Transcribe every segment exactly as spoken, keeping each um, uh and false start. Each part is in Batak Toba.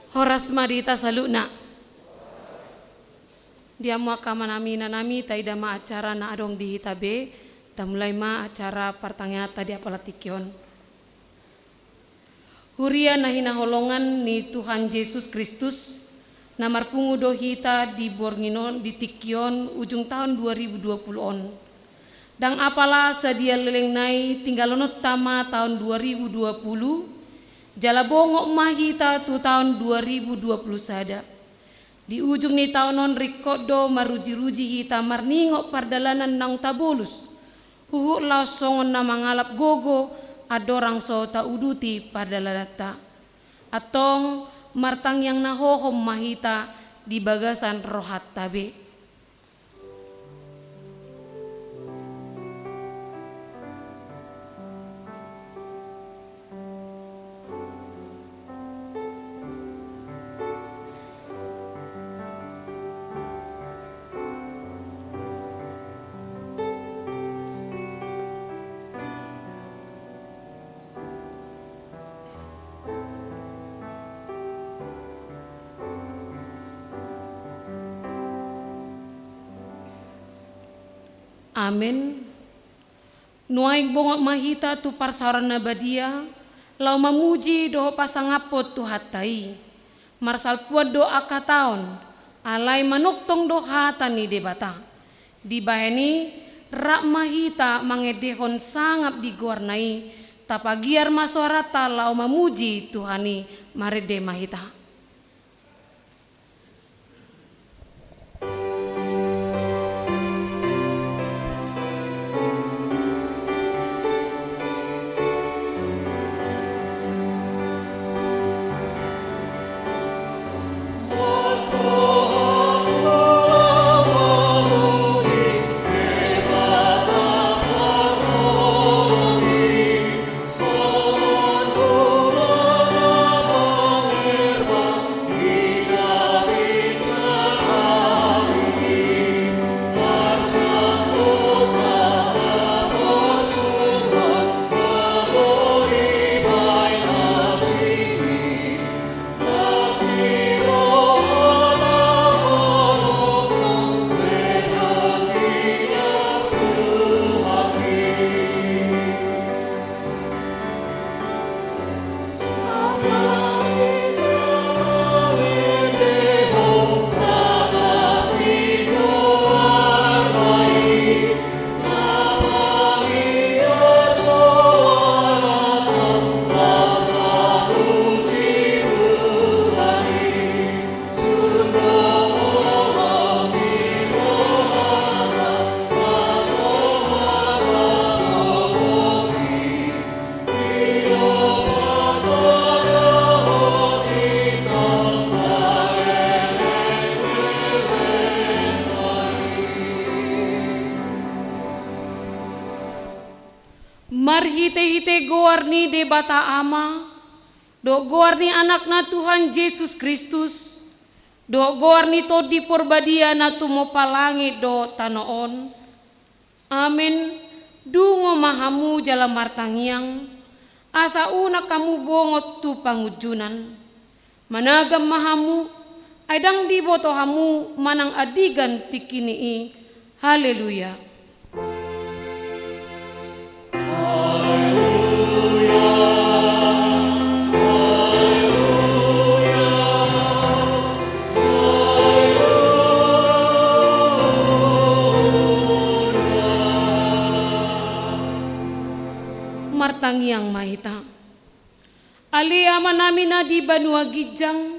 Horas ma di hita saluhutna. Di hamu angka amanami, inanami, taida ma acara na adong di hita be, tamulai ma acara partangianganta di apala tingki on. Huria na hinaholongan ni Tuhan Jesus Kristus, na marpungu do hita di borngin on, di tingki on, ujung taon dua ribu dua puluh on. Ndang apala sadia leleng nai tinggalononta ma taon dua ribu dua puluh, jala bongot ma hita tu taon dua ribu dua puluh sada. Di ujung ni taon on ringkot do maruji-ruji hita marningot pardalanan naung tabolus, huhut laos songon na mangalap gogo andorang so tauduti pardalananta. Antong martangiang na hohom ma hita di bagasan rohanta be. Amen. Nuaeng bongot ma hita tu parsaoran na badia, laho mamuji dohot pasangaphon Tuhanta i. Marsalpuan do angka taon, alai manongtong do hata ni Debata. Dibahen i, rap ma hita mangendehon sangap di goarna i, tapagiar ma soaranta laho mamuji Tuhan i, marende ma hita. Marhite-hite goar ni Debata Ama, dohot goar ni Anakna Tuhan Jesus Kristus, dohot goar ni Tondi Porbadia na tumompa langit dohot tano on. Amen. Dungo ma hamu jala martangiang, asa unang hamu bongot tu pangunjunan. Managam ma hamu, ai ndang diboto hamu manang andigan tingkini i. Haleluya. Martangiang ma hita. Ale Amanami na di banua ginjang,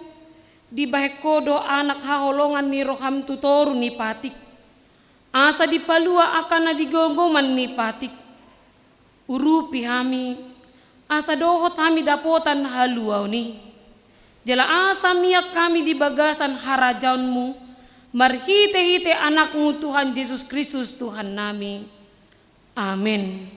dibahen Ho do anak haholongan ni roham tu toru ni patik, asa dipalua angka na di gomgoman ni patik. Urupi hami, asa dohot hami dapotan haluaon i. Jala asa mian hami di bagasan harajaonmu, marhite-hite Anakmu Tuhan Jesus Kristus Tuhannami. Amen.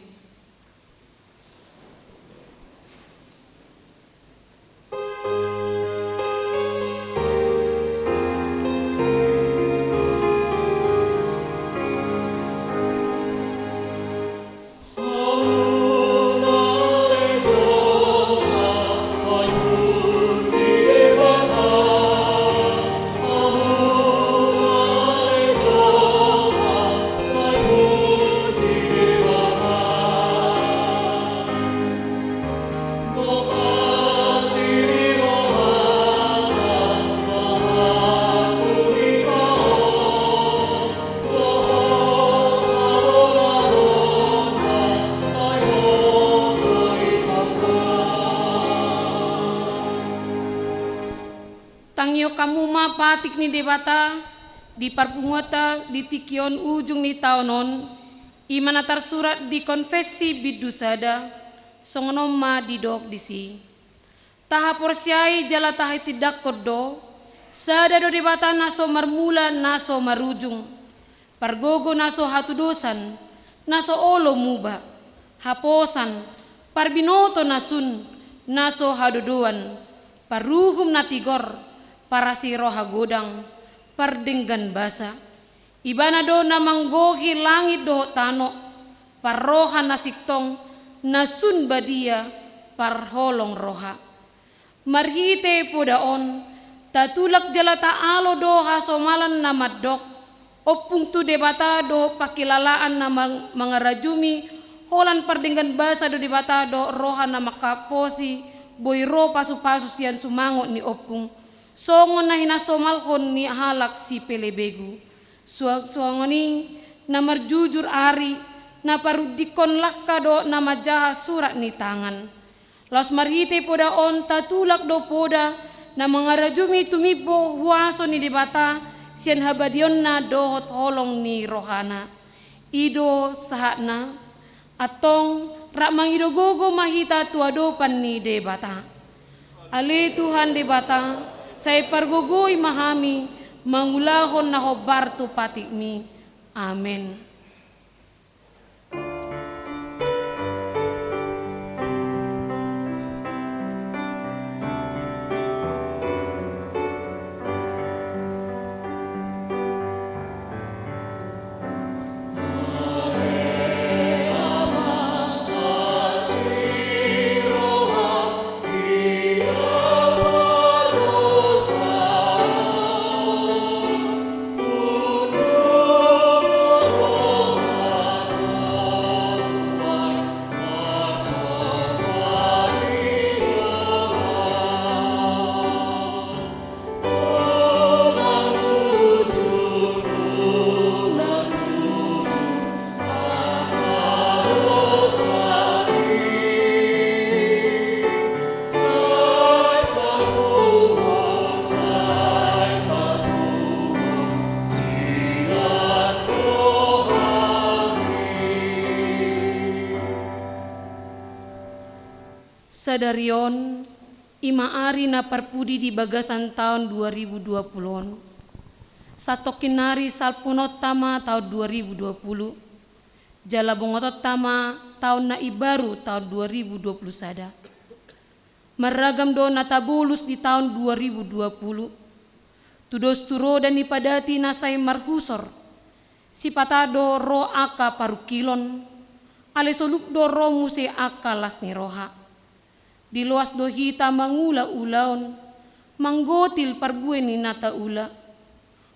Tangihon hamu ma patik ni Debata di parpunguanta di tingki on ujung ni taon on, i ma na tarsurat di Konfessi bindu sada, songon on ma didok disi. Tahaporseai jala tahatindangkon do, sada do Debata na so marmula na so marujung, pargogo na so hatudosan, na so olo muba, haposan, parbinoto na sun, na so hadodoan, paruhum na tigor, parasi roha godang, pardenggan basa. Ibana do na manggohi langit dohot tano, parroha na sintong, na sun badia, parholong roha. Marhite poda on, tatulak jala taalo do hasomalan na mandok, ompung tu Debata dohot pangkilalaan na mang-, mangarajumi, holan pardenggan basa do Debata dohot roha na manghaposi, boi ro pasupasu sian sumangot ni ompung, songon na hinasomalhon ni halak sipelebegu. Suang-, suangon i na marjujur ari, na parundingkon langka dohot na manjaha surat ni tangan. Laos marhite poda on tatulak do poda na mangarajumi tumimbo huaso ni Debata sian habadiaonna dohot holong ni rohana. I do sahatna. Antong rap mangido gogo ma hita tu adopan ni Debata. Ale Tuhan Debata, sai pargogoi ma hami mangulahon na hombar tu patikmi. Amen. Sadari on, i ma ari na parpudi di bagasan taon dua ribu dua puluh on. Satongkin nari salpunonta ma taon dua ribu dua puluh, jala bongotonta ma taon na imbaru taon dua ribu dua puluh sada. Marragam do na tabolus di taon dua ribu dua puluh. Tudos tu roda ni padati na sai marhusor. Sipata do ro angka parungkilon, ale soluk do ro muse angka las ni roha. Diloas do hita mangula ulaon, manggotil parbue ni na taula.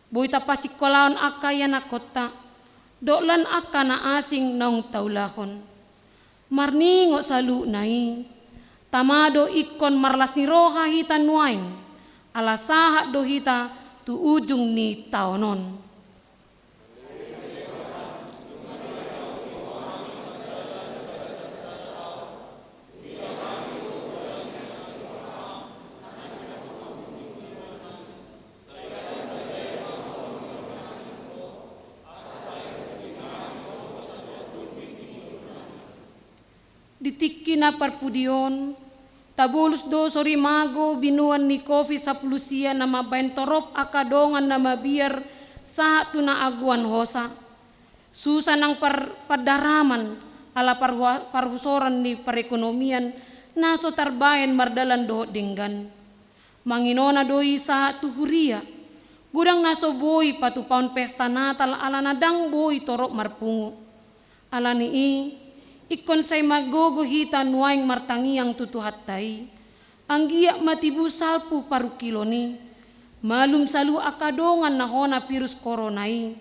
Boi tapasingkolahon angka ianakhonta, dohot lan angka na asing naung taulahon. Marningot saluhutna i, tama do ingkon marlas ni roha hita nuaeng, ala sahat do hita tu ujung ni taon on. Di tingki na parpudi on, tabolus do sorimago binoan ni Covid sampulu sia na mambahen torop angka dongan na mabiar sahat tu na agoan hosa. Susa nang par-, pandaraman ala parhua-, parhusoran ni parekonomian na so tarbahen mardalan dohot denggan. Manginona do i sahat tu huria, godang na so boi patupaon pesta Natal ala na ndang boi torop marpungu. Ala ni i, ingkon sai margogo hita nuaeng martangiang tu Tuhanta i, anggiat ma tibu salpu parungkilon i, malum saluhut angka dongan na hona virus korona i,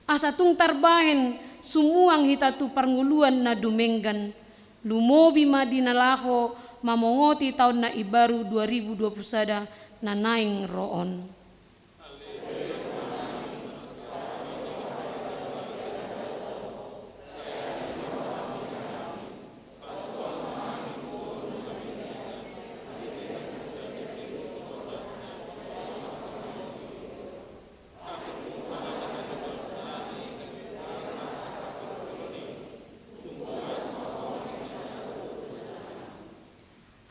asa tung tarbahen sumuang hita tu parngoluan na dumenggan, lumobi ma di na laho mamongoti taon na imbaru dua ribu dua puluh sada na naeng ro on.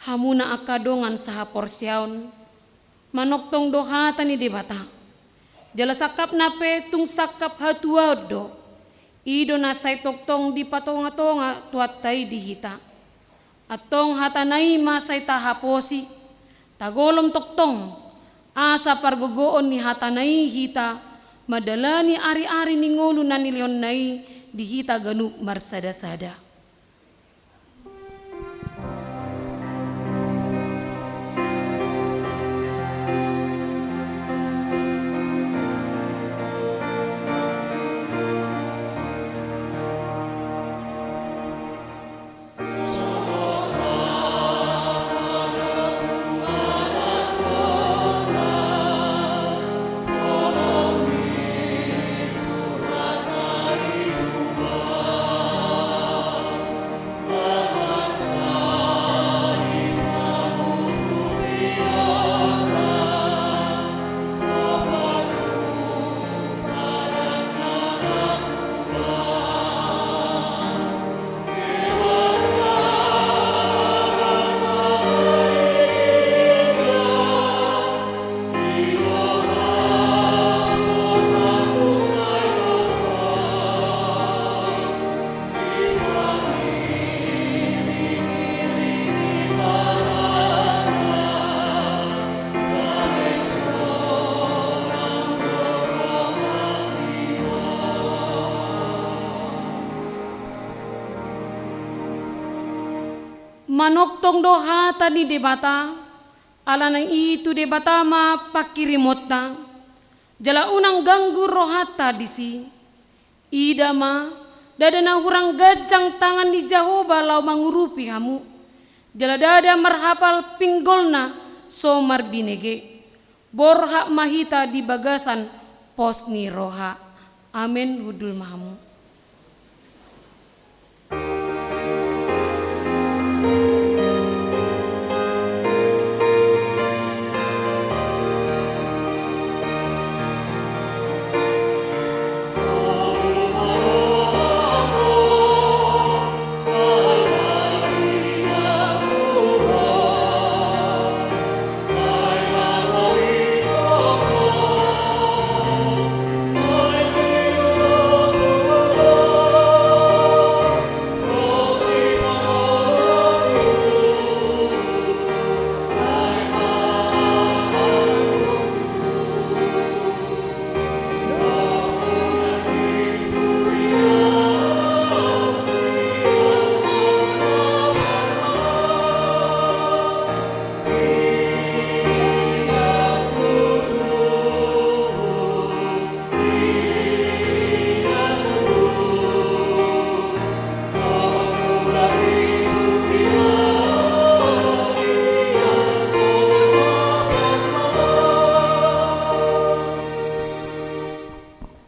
Hamuna angka dongan sahaporseaon, manongtong do hata ni Debata. Jala sangkapna pe tung sangkap hatuaon do. I do na sai tongtong dipatongatonga Tuhanta i di hita. Antong hatana i ma sai tahaposi, tagolom tongtong, asa pargogoon ni hatana i hita mandalani ariari ni ngolu na nilehonna i di hita ganup marsadasada. Manongtong do hata ni Debata, alana i tu Debata ma pangkirimonta, jala unang ganggu rohanta disi. Ida ma, ndada na hurang ganjang tangan ni Jahowa laho mangurupi hamu, jala ndada marhapal pinggolna so marbinege. Borhat ma hita di bagasan pos ni roha. Amen, hundul ma hamu.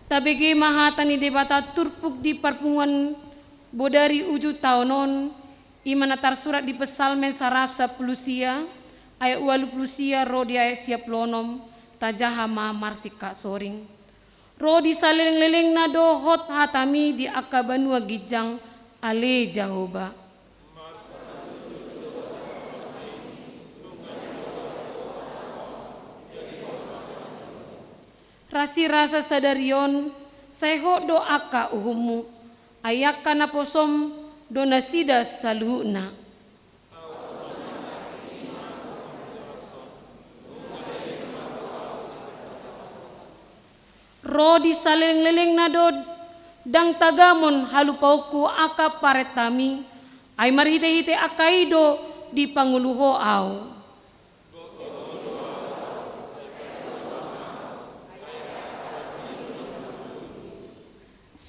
Tabege ma hata ni Debata turpuk di parpunguan bodari uju taon on, i ma na tarsurat di Psalmen saratus sampulu sia, ayat ualu pulu sia ro di ayat sia pulu onom, tajaha ma marsingkat soring. Ro di salelenglelengna do hot hatami di angka banua ginjang, ale Jahowa. Rasirasa sadari on, sai hot do angka uhummu, ai angka naposom do nasida saluhutna. Ro di salelenglelengna do ndang tagamon halupaonku angka parentami, ai marhitehite angka i do dipangolu ho ahu.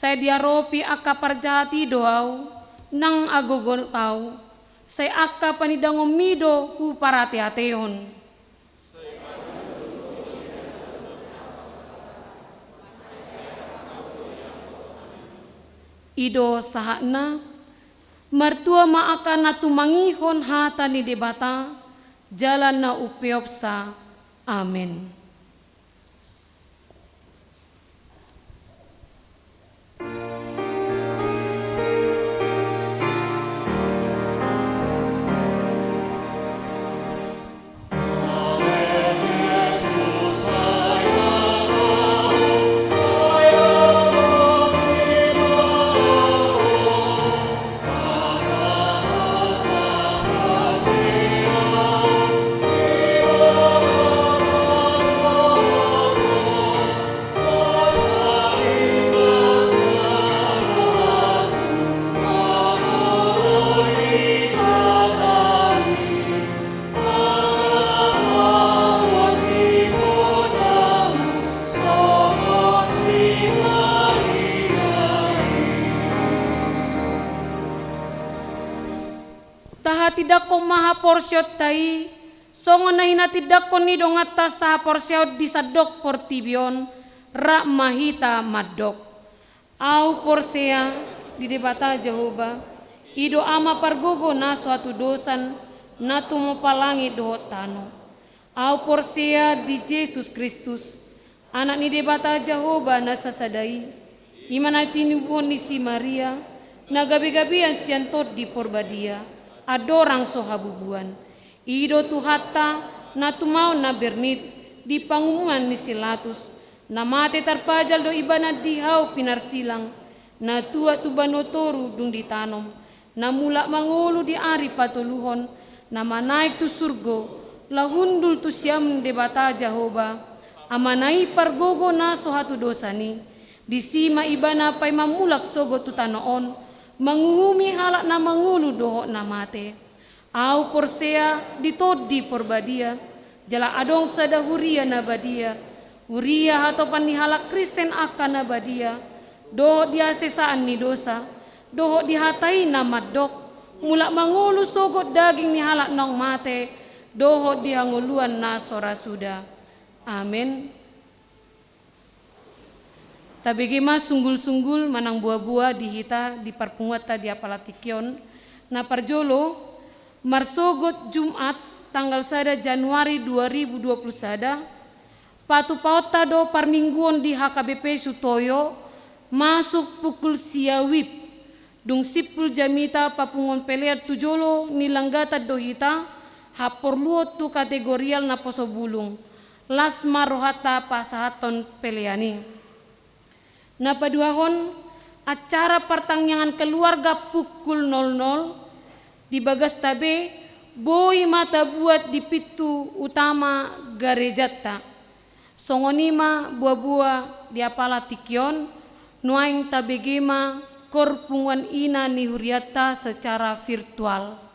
Sai diaropi angka parjahat i do ahu, nang agogo ahu, sai angka panindangonmi do huparateatehon. I do sahatna, martua ma angka na tumangihon hata ni Debata, jala na umpeopsa. Amen. ma haporseaonta i, songon na hinatindangkon ni donganta sahaporseaon di sandok portibi on, rap ma hita mandok. Ahu porsea di Debata Jahowa, i do Ama pargogo na so hatudosan, na tumompa langit dohot tano. Ahu porsea di Jesus Kristus, Anak ni Debata Jahowa na sasada i, i ma na tinubuhon ni si Maria, na gabegabean sian Tondi Porbadia, andorang so habubuan. I do Tuhanta, na tumaon na bernit, di pangumuman ni si Latus, na mate tarpajal do Ibana di hau pinarsilang, na tuat tu banua toru dung ditanom, na mulak mangolu di ari patoluhon, na manaek tu surgo, laho hundul tu siamun Debata Jahowa, Amana i pargogo na so hatudosan i. Disi ma Ibana paima mulak sogot tu tano on, manguhumi halak na mangolu dohot na mate. Ahu porsea di Tondi Porbadia, jala adong sada huria na badia, huria hatopan ni halak Kristen angka na badia, dohot di hasesaan ni dosa, dohot di hata i na mandok, mulak mangolu sogot daging ni halak naung mate, dohot di hangoluan na so ra suda. Amen. Tabege ma sunggulsunggul manang boaboa di hita di parpunguanta di apala tingki on. Na parjolo, marsogot Jumat tanggal sada Januari dua ribu dua puluh sada, patupaonta do parmingguon di H K B P Sutoyo, masuk pukul sia wib. Dung simpul jamita papunguon pelean tu jolo ni langgatan do hita, haporluhon tu kategorial naposo bulung. Las ma rohanta pasahathon pelean i. Na paduahon, acara partangiangan keluarga pukul nol nol, di bagasta be, boi ma tabuat di pintu utama garejanta. Songon i ma boaboa di apala tingki on, nuaeng tabege ma kor punguan ina ni hurianta secara virtual.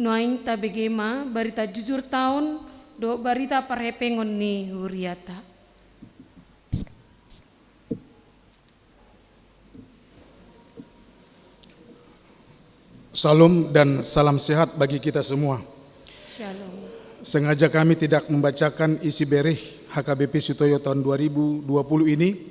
Nuaeng tabege ma barita jujur taon dohot barita parhepengon ni huriata. Shalom dan salam sehat bagi kita semua. Shalom. Sengaja kami tidak membacakan isi berih H K B P Sutoyo tahun dua ribu dua puluh ini,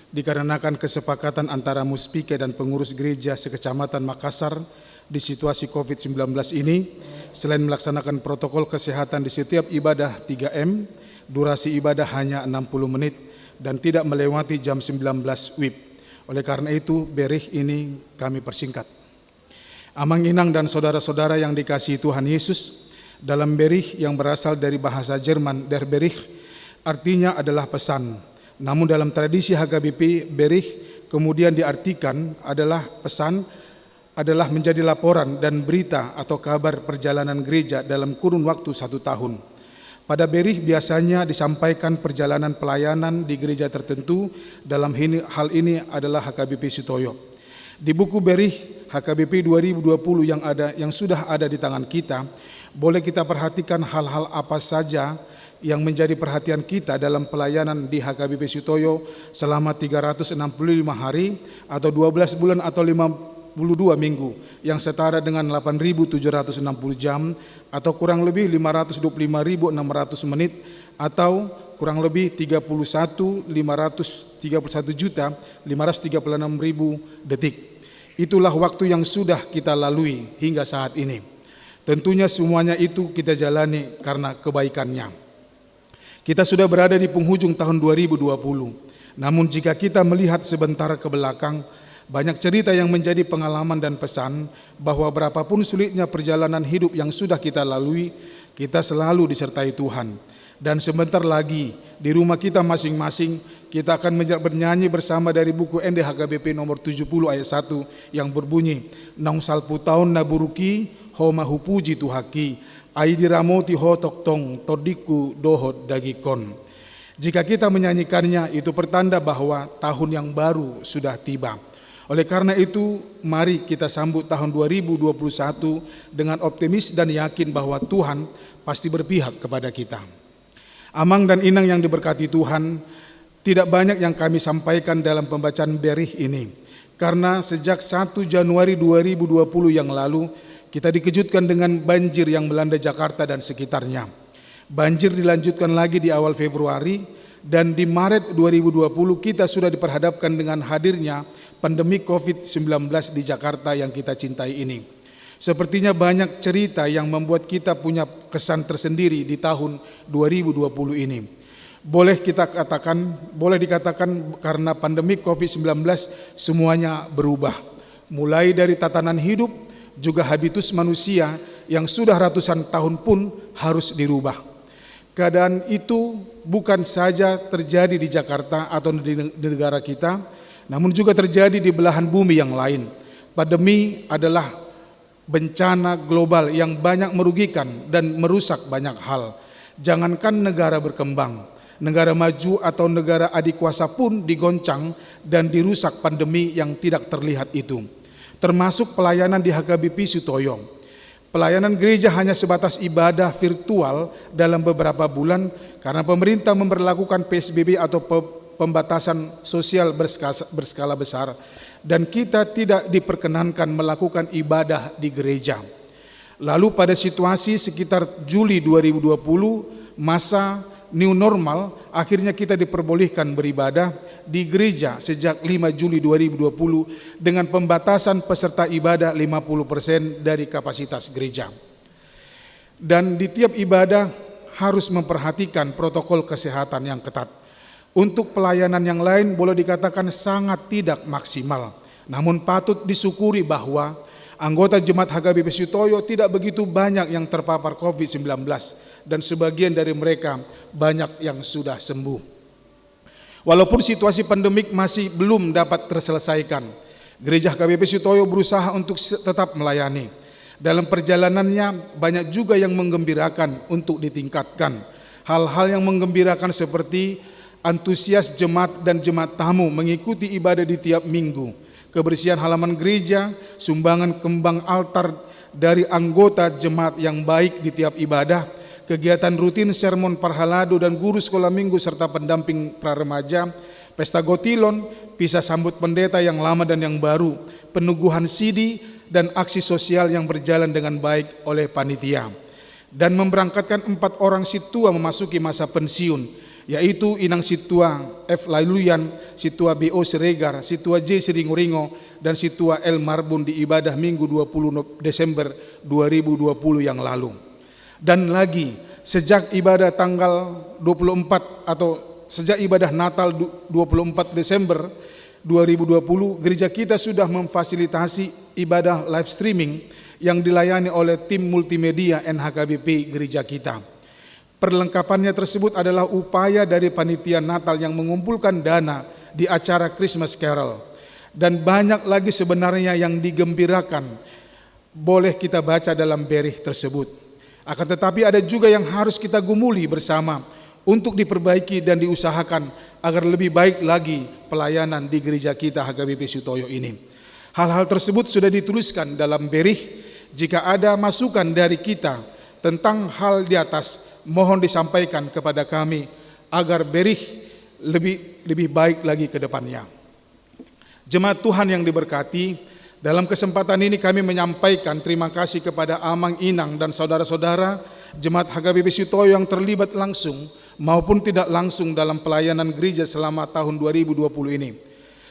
dikarenakan kesepakatan antara Muspike dan pengurus gereja sekecamatan Makassar di situasi covid sembilan belas ini, selain melaksanakan protokol kesehatan di setiap ibadah tiga M, durasi ibadah hanya enam puluh menit dan tidak melewati jam sembilan belas wib. Oleh karena itu, berih ini kami persingkat. Amang inang dan saudara-saudara yang dikasihi Tuhan Yesus, dalam berih yang berasal dari bahasa Jerman der Bericht, artinya adalah pesan. Namun dalam tradisi H K B P, berih kemudian diartikan adalah pesan, adalah menjadi laporan dan berita atau kabar perjalanan gereja dalam kurun waktu satu tahun. Pada berih biasanya disampaikan perjalanan pelayanan di gereja tertentu, dalam hini-, hal ini adalah H K B P Sutoyo. Di buku berih H K B P dua ribu dua puluh yang ada, yang sudah ada di tangan kita, boleh kita perhatikan hal-hal apa saja yang menjadi perhatian kita dalam pelayanan di H K B P Sutoyo selama tiga ratus enam puluh lima hari atau dua belas bulan atau lima puluh dua minggu, yang setara dengan delapan ribu tujuh ratus enam puluh jam atau kurang lebih lima ratus dua puluh lima ribu enam ratus menit atau kurang lebih tiga puluh satu lima ratus tiga puluh satu juta lima ratus tiga puluh enam ribu detik. Itulah waktu yang sudah kita lalui hingga saat ini. Tentunya semuanya itu kita jalani karena kebaikan-Nya. Kita sudah berada di penghujung tahun dua ribu dua puluh. Namun jika kita melihat sebentar ke belakang, banyak cerita yang menjadi pengalaman dan pesan bahwa berapapun sulitnya perjalanan hidup yang sudah kita lalui, kita selalu disertai Tuhan. Dan sebentar lagi, di rumah kita masing-masing, kita akan menja-, bernyanyi bersama dari buku Ende H K B P nomor tujuh puluh ayat satu yang berbunyi, "Naung salpu taon na buruk i, Ho ma hupuji Tuhanki, ai diramoti Ho tongtong tondingku dohot dagingkon." Jika kita menyanyikannya, itu pertanda bahwa tahun yang baru sudah tiba. Oleh karena itu, mari kita sambut tahun dua ribu dua puluh satu dengan optimis dan yakin bahwa Tuhan pasti berpihak kepada kita. Amang dan inang yang diberkati Tuhan, tidak banyak yang kami sampaikan dalam pembacaan berih ini, karena sejak satu Januari dua ribu dua puluh yang lalu, kita dikejutkan dengan banjir yang melanda Jakarta dan sekitarnya. Banjir dilanjutkan lagi di awal Februari, dan di Maret dua ribu dua puluh kita sudah diperhadapkan dengan hadirnya pandemi covid sembilan belas di Jakarta yang kita cintai ini. Sepertinya banyak cerita yang membuat kita punya kesan tersendiri di tahun dua ribu dua puluh ini. Boleh kita katakan, boleh dikatakan karena pandemi covid sembilan belas semuanya berubah. Mulai dari tatanan hidup, juga habitus manusia yang sudah ratusan tahun pun harus dirubah. Keadaan itu bukan saja terjadi di Jakarta atau di, di negara kita, namun juga terjadi di belahan bumi yang lain. Pandemi adalah bencana global yang banyak merugikan dan merusak banyak hal. Jangankan negara berkembang, negara maju atau negara adikuasa pun digoncang dan dirusak pandemi yang tidak terlihat itu. Termasuk pelayanan di H K B P Sutoyo. Pelayanan gereja hanya sebatas ibadah virtual dalam beberapa bulan karena pemerintah memberlakukan P S B B atau pe-, pembatasan sosial berska-, berskala besar, dan kita tidak diperkenankan melakukan ibadah di gereja. Lalu pada situasi sekitar Juli dua ribu dua puluh, masa new normal, akhirnya kita diperbolehkan beribadah di gereja sejak lima Juli dua ribu dua puluh dengan pembatasan peserta ibadah lima puluh persen dari kapasitas gereja. Dan di tiap ibadah harus memperhatikan protokol kesehatan yang ketat. Untuk pelayanan yang lain boleh dikatakan sangat tidak maksimal. Namun patut disyukuri bahwa anggota jemaat H K B P Sutoyo tidak begitu banyak yang terpapar covid sembilan belas dan sebagian dari mereka banyak yang sudah sembuh. Walaupun situasi pandemik masih belum dapat terselesaikan, Gereja H K B P Sutoyo berusaha untuk se-, tetap melayani. Dalam perjalanannya, banyak juga yang menggembirakan untuk ditingkatkan. Hal-hal yang menggembirakan seperti antusias jemaat dan jemaat tamu mengikuti ibadah di tiap minggu, kebersihan halaman gereja, sumbangan kembang altar, dari anggota jemaat yang baik di tiap ibadah, kegiatan rutin sermon parhalado dan guru sekolah minggu serta pendamping praremaja, pesta gotilon, pisah sambut pendeta yang lama dan yang baru, peneguhan sidi, dan aksi sosial yang berjalan dengan baik oleh panitia. Dan memberangkatkan empat orang sintua memasuki masa pensiun, yaitu Inang Sintua F. Laluyan, Sintua B O Siregar, Sintua J. Siringoringo, dan Sintua L. Marbun di ibadah Minggu dua puluh no-, Desember dua ribu dua puluh yang lalu. Dan lagi, sejak ibadah tanggal dua puluh empat atau sejak ibadah Natal du-, dua puluh empat Desember dua ribu dua puluh, gereja kita sudah memfasilitasi ibadah live streaming yang dilayani oleh tim multimedia N H K B P gereja kita. Perlengkapannya tersebut adalah upaya dari panitia Natal yang mengumpulkan dana di acara Christmas Carol. Dan banyak lagi sebenarnya yang digembirakan boleh kita baca dalam berih tersebut. Akan tetapi, ada juga yang harus kita gumuli bersama untuk diperbaiki dan diusahakan agar lebih baik lagi pelayanan di gereja kita H K B P Sutoyo ini. Hal-hal tersebut sudah dituliskan dalam berih. Jika ada masukan dari kita tentang hal di atas, mohon disampaikan kepada kami agar berih lebih, lebih baik lagi ke depannya. Jemaat Tuhan yang diberkati, dalam kesempatan ini kami menyampaikan terima kasih kepada Amang, Inang, dan saudara-saudara jemaat H K B P Sutoyo yang terlibat langsung maupun tidak langsung dalam pelayanan gereja selama tahun dua ribu dua puluh ini.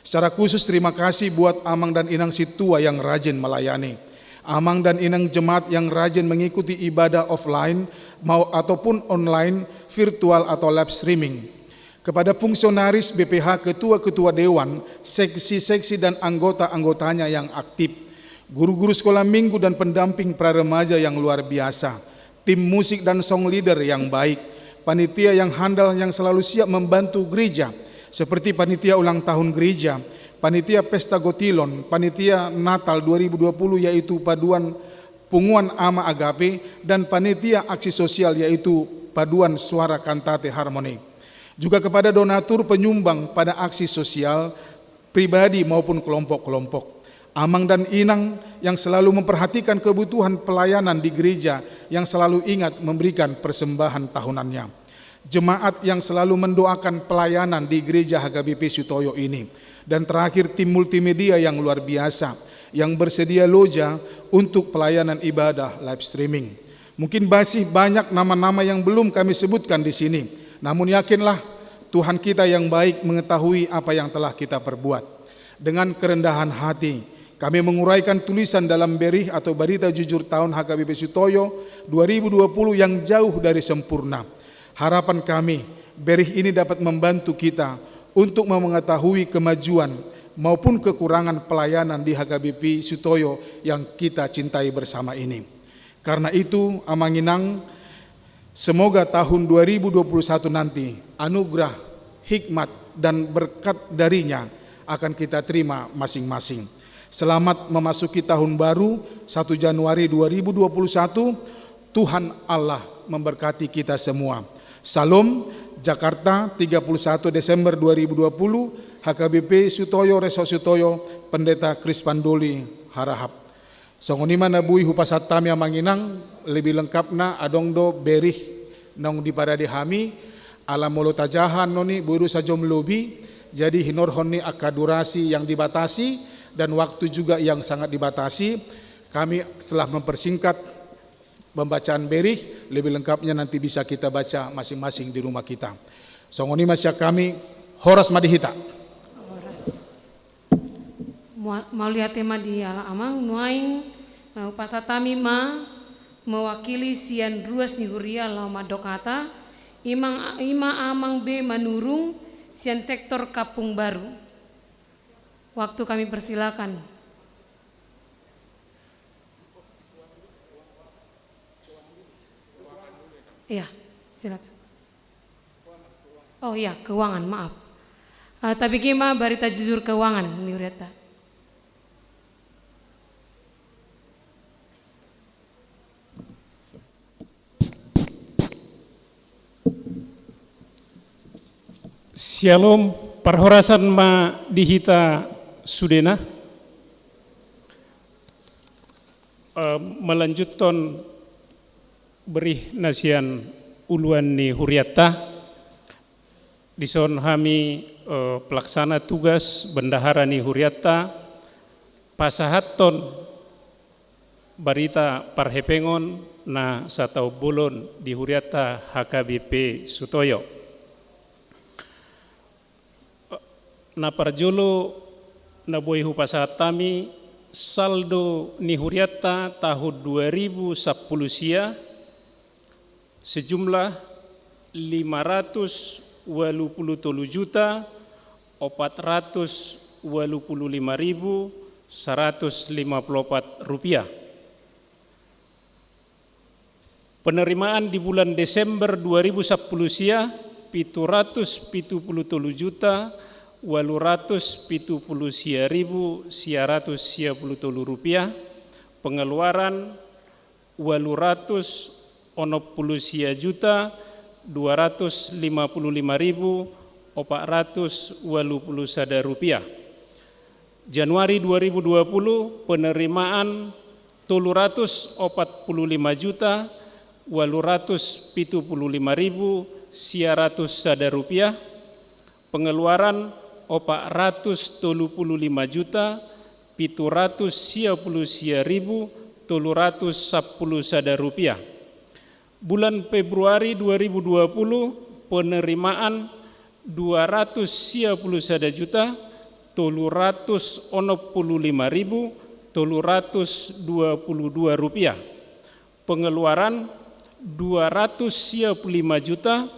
Secara khusus, terima kasih buat Amang dan Inang Sintua yang rajin melayani, Amang dan Inang jemaat yang rajin mengikuti ibadah offline mau, ataupun online, virtual, atau live streaming. Kepada fungsionaris B P H, ketua-ketua dewan, seksi-seksi dan anggota-anggotanya yang aktif, guru-guru sekolah minggu dan pendamping praremaja yang luar biasa, tim musik dan song leader yang baik, panitia yang handal yang selalu siap membantu gereja, seperti panitia ulang tahun gereja, panitia pesta gotilon, panitia Natal dua ribu dua puluh, yaitu paduan Punguan Ama Agape, dan panitia aksi sosial, yaitu paduan Suara Kantate Harmoni. Juga kepada donatur penyumbang pada aksi sosial, pribadi maupun kelompok-kelompok. Amang dan Inang yang selalu memperhatikan kebutuhan pelayanan di gereja, yang selalu ingat memberikan persembahan tahunannya. Jemaat yang selalu mendoakan pelayanan di gereja H K B P Sutoyo ini. Dan terakhir, tim multimedia yang luar biasa, yang bersedia loja untuk pelayanan ibadah live streaming. Mungkin masih banyak nama-nama yang belum kami sebutkan di sini. Namun yakinlah, Tuhan kita yang baik mengetahui apa yang telah kita perbuat. Dengan kerendahan hati, kami menguraikan tulisan dalam berih atau Barita Jujur tahun H K B P Sutoyo dua ribu dua puluh yang jauh dari sempurna. Harapan kami, berih ini dapat membantu kita untuk mengetahui kemajuan maupun kekurangan pelayanan di H K B P Sutoyo yang kita cintai bersama ini. Karena itu, Amang Inang, semoga tahun dua ribu dua puluh satu nanti anugerah, hikmat, dan berkat darinya akan kita terima masing-masing. Selamat memasuki tahun baru, satu Januari dua ribu dua puluh satu. Tuhan Allah memberkati kita semua. Salam, Jakarta, tiga puluh satu Desember dua ribu dua puluh, H K B P Sutoyo, Resort Sutoyo, Pendeta Krispan Doli Harahap. Songon i ma na boi hupasahat hami, Amang Inang, lebih lengkapna adong do berih naung diparade hami, ala molo tajaha annon i boi do sajom lobi, jadi hinorhon ni angka durasi yang dibatasi dan waktu juga yang sangat dibatasi, kami telah mempersingkat pembacaan berih, lebih lengkapnya nanti bisa kita baca masing-masing di rumah kita. Songon i ma sian hami, horas ma di hita. Horas. Mua-, mauliate ma di halak Amang, nuaeng, eh, hupasahat hami ma mewakili sian ruas ni huria laho mandok hata, i ma, i ma Amang B. Manurung sian sektor Kampung Baru. Waktu kami persilakan. Iya, silakan. Oh iya, keuangan, maaf. Eh, tabege ma Barita Jujur keuangan ni hurianta. Syalom, parhorasan ma di hita sudena. Eh, melanjuthon berih na sian uluan ni hurianta, dison hami, eh, pelaksana tugas bendahara ni hurianta pasahathon barita parhepengon na sataon bolon di hurianta H K B P Sutoyo. Na parjolo na boi hupasahat hami saldo ni hurianta tahun dua ribu sampulu sia sejumlah lima ratus ualu pulu tolu juta opat ratus ualu pulu lima ribu saratus lima pulu opat rupiah. Penerimaan di bulan Desember dua ribu sampulu sia pitu ratus pitu pulu tolu juta ualu ratus pitu pulu sia ribu sia ratus sia pulu tolu rupiah. Pengeluaran ualu ratus onom pulu sia juta dua ratus lima pulu lima ribu opat ratus ualu pulu sada rupiah. Januari dua ribu dua pulu, penerimaan tolu ratus opat pulu lima juta ualu ratus pitu pulu lima ribu sia ratus sada rupiah. Pengeluaran opat ratus tolu pulu lima juta pitu ratus sia pulu sia ribu tolu ratus sampulu sada rupiah. Bulan Februari dua ribu dua pulu, penerimaan dua ratus sia pulu sada juta tolu ratus onom pulu lima ribu tolu ratus dua pulu dua rupiah. Pengeluaran dua ratus sia pulu lima juta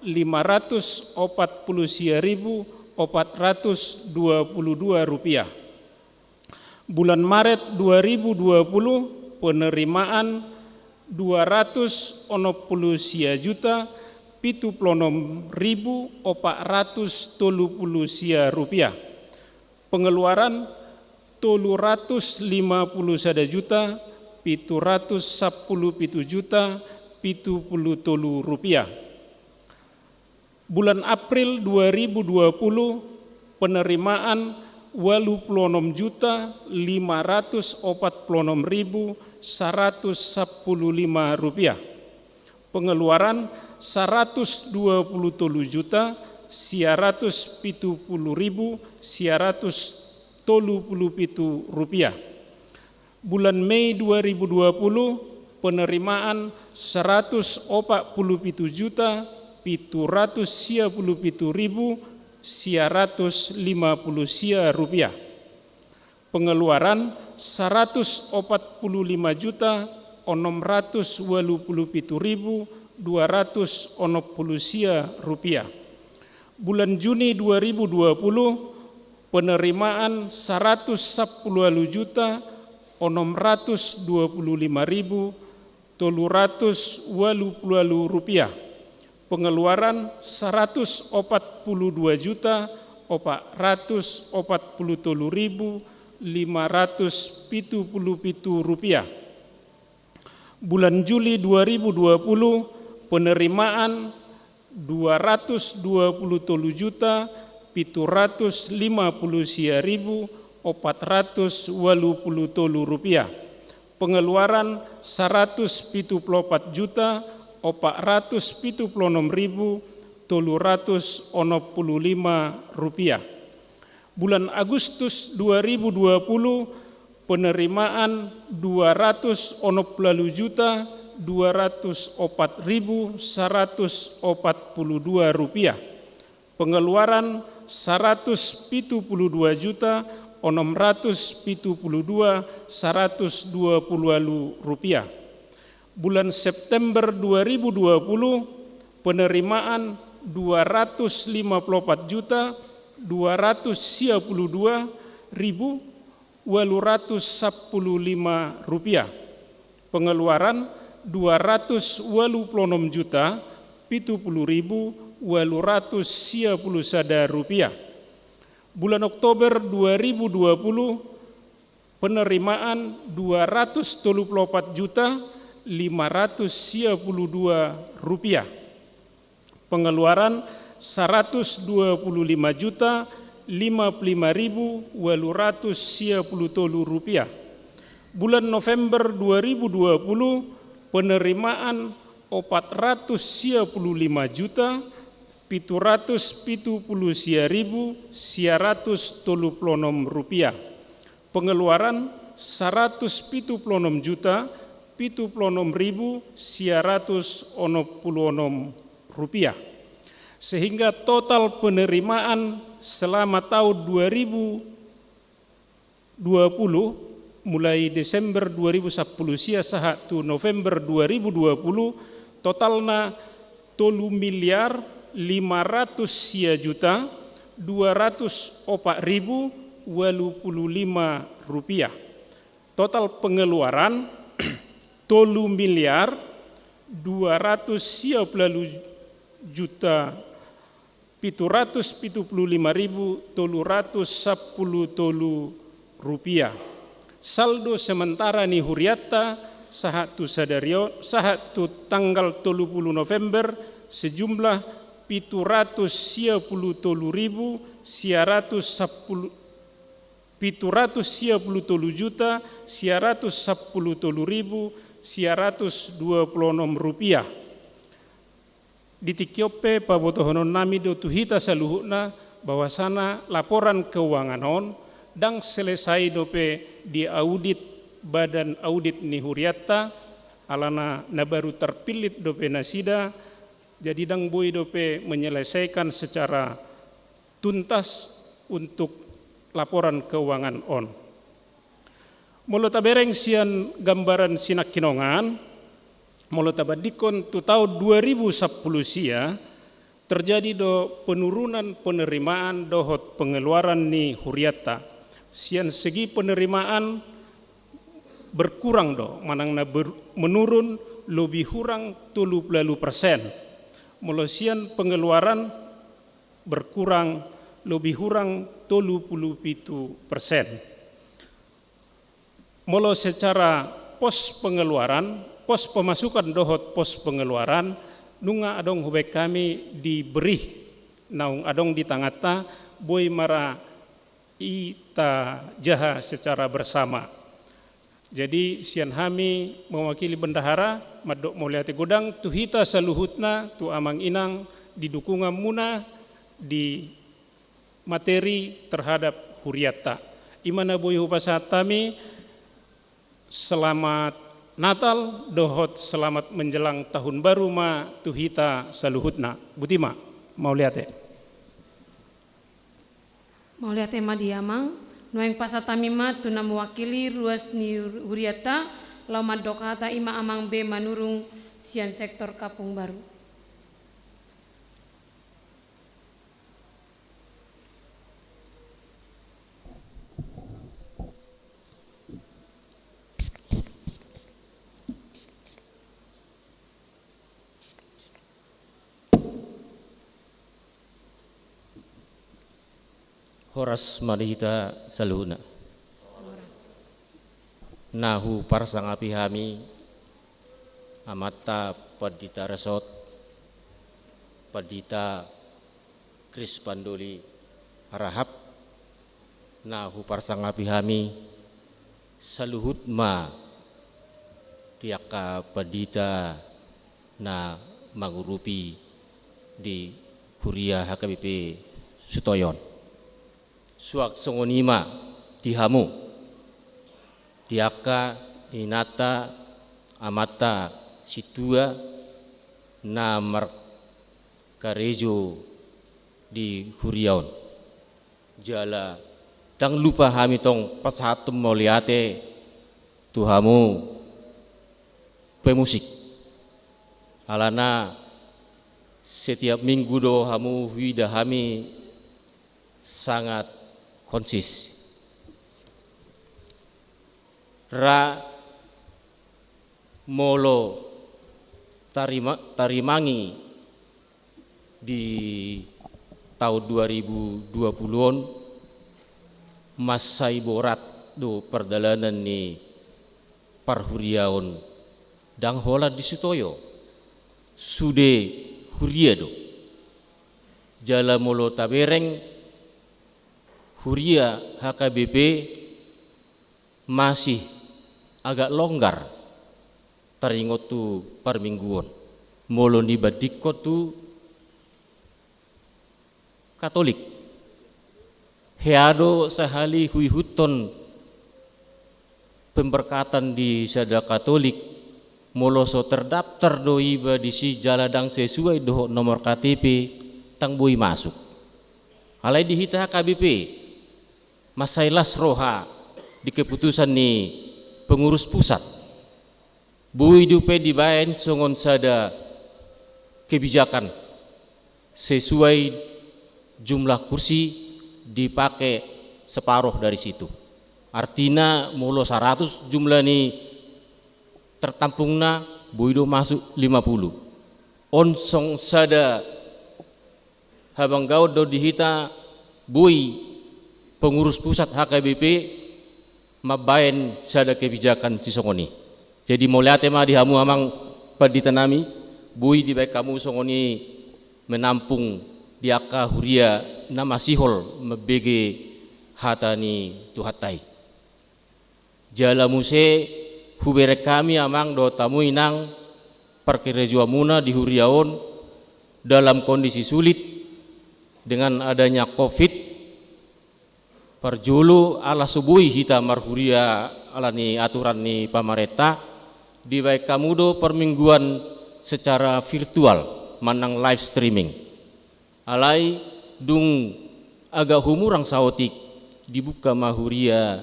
lima ratus opat pulu sia ribu opat ratus dua pulu dua rupiah. Bulan Maret dua ribu dua pulu, penerimaan dua ratus onom pulu sia juta pitu pulu onom ribu opat ratus tolu pulu sia rupiah. Pengeluaran tolu ratus lima pulu sada juta pitu ratus sampulu pitu juta pitu pulu tolu rupiah. Bulan April dua ribu dua pulu, penerimaan ualu pulu onom juta lima ratus opat pulu onom ribu saratus sampulu lima rupiah. Pengeluaran saratus dua pulu tolu juta sia ratus pitu pulu ribu sia ratus tolu pulu pitu rupiah. Bulan Mei dua ribu dua pulu, penerimaan saratus opat pulu pitu juta pitu ratus sia pulu pitu ribu sia ratus lima pulu sia rupiah. Pengeluaran saratus opat pulu lima juta onom ratus ualu pulu pitu ribu dua ratus onom pulu sia rupiah. Bulan Juni dua ribu dua pulu, penerimaan saratus sampulu ualu juta onom ratus dua pulu lima ribu tolu ratus ualu pulu ualu rupiah. Pengeluaran saratus opat pulu dua juta opat ratus opat pulu tolu ribu lima ratus pitu pulu pitu rupiah. Bulan Juli dua ribu dua pulu, penerimaan dua ratus dua pulu tolu juta pitu ratus lima pulu sia ribu opat ratus ualu pulu tolu rupiah. Pengeluaran saratus pitu pulu opat juta opat ratus pitu pulu onom ribu tolu ratus onom pulu lima rupiah. Bulan Agustus dua ribu dua pulu, penerimaan dua ratus onom pulu ualu juta dua ratus opat ribu saratus opat pulu dua rupiah. Pengeluaran saratus pitu pulu dua juta onom ratus pitu pulu dua saratus dua pulu ualu rupiah. Bulan September dua ribu dua pulu, penerimaan dua ratus lima pulu opat juta dua ratus sia pulu dua ribu ualu ratus sampulu lima rupiah. Pengeluaran dua ratus ualu pulu onom juta pitu pulu ribu ualu ratus sia pulu sada rupiah. Bulan Oktober dua ribu dua pulu, penerimaan dua ratus tolu pulu opat juta lima ratus sia pulu dua rupiah. Pengeluaran saratus dua pulu lima juta lima pulu lima ribu ualu ratus sia pulu tolu rupiah. Bulan November dua ribu dua puluh, penerimaan opat ratus sia puluh lima juta pitu ratus pitu puluh sia ribu sia ratus tolu puluh onom rupiah. Pengeluaran saratus pitu puluh onom juta pitu puluh onom ribu sia ratus onom puluh onom rupiah. Sehingga total penerimaan selama tahun dua ribu dua puluh, mulai Desember dua ribu sapuluh sia sahat tu November dua ribu dua puluh, totalna tolu miliar lima ratus sia juta dua ratus opat ribu ualu puluh lima rupiah. Total pengeluaran tolu miliar dua ratus sia puluh juta pitu ratus pitu puluh lima ribu tolu ratus sapuluh tolu rupiah. Saldo sementara ni huriatta sahat tu sadari on, sahat tu tanggal tolu puluh November, sejumlah pitu ratus sia puluh tolu ribu sia ratus sapuluh, pitu ratus sia puluh tolu juta sia ratus sapuluh tolu ribu sia ratus dua puluh onom rupiah. Di tingki on pe pabotohonon nami do tu hita saluhutna, bahwasana laporan keuangan on ndang selesai dope diaudit badan audit ni huriatta, alana na baru terpilih dope nasida, jadi ndang boi dope menyelesaikan secara tuntas untuk laporan keuangan on. Molo tabereng sian gambaran sinangkinongan, molo tabandingkon tu taon dua ribu sapuluh sia, terjadi do penurunan penerimaan dohot pengeluaran ni huriatta. Sian segi penerimaan berkurang do, manang na ber-, menurun lebih kurang tolu puluh persen. Molo sian pengeluaran berkurang lebih kurang tolu puluh pitu persen. Molo secara pos pengeluaran, pos pemasukan dohot pos pengeluaran, nunga adong hubaen hami di berih naung adong di tanganta, boi ma ra i tajaha secara bersama. Jadi sian hami mewakili bendahara, mandok mauliate godang tu hita saluhutna, tu amang inang di dukungan muna di materi terhadap huriatta. I ma na boi hupasahat hami, selamat Natal dohot selamat menjelang tahun baru ma tu hita saluhutna. Boti ma, mauliate. Mauliate ma di amang. Nuaeng pasahat hami ma tu na mewakili ruas ni huriatta, laho mandok hata, i ma amang B Manurung sian sektor Kampung Baru. Horas ma di hita saluhutna. Na huparsangapi hami amanta Pandita Resort, Pandita Krispandoli Harahap, na huparsangapi hami saluhut ma di angka pandita na mangurupi di Huria H K B P Sutoyo on. Suang songon i ma di hamu, di angka inanta, amanta, sintua na markarejo di huria on. Jala ndang lupa hami tong pasahathon mauliate tu hamu pemusik. Alana setiap minggu do hamu huida hami sangat konsis. Ra molo tarima-, tarimangi di taon dua ribu dua puluh on, mansai borat do pardalanan ni parhuriaon, ndang holan di Sutoyo, sude huria do. Jala molo tabereng huria H K B P masih agak longgar taringot tu parmingguon molo dibandingkon tu Katolik. Hea do sahali huihuthon pemberkatan di sada Katolik, molo so terdaftar do iba disi jala ndang sesuai dohot nomor K T P, ndang boi masuk. Alai di hita H K B P, mansai las roha di keputusan ni pengurus pusat. Boi dope dibaen songon sada kebijakan sesuai jumlah kursi dipake separoh dari situ. Artina molo saratus jumlah ni tertampungna, boi do masuk lima puluh. On songon sada habanggaon do di hita boi pengurus pusat H K B P mambaen sada kebijakan sisongon i. Jadi mauliate ma di hamu amang pandita nami, boi dibaen hamu songon i menampung di angka huria na masihol mambege hata ni Tuhanta i. Jala muse hubereng hami amang dohot hamu inang parkarejoanmuna di huria on dalam kondisi sulit dengan adanya covid. Parjolo ala so boi hita marhuria ala ni aturan ni pamarenta, dibaen hamu do parmingguan secara virtual manang live streaming. Alai dung agak humurang saotik, dibuka ma huria,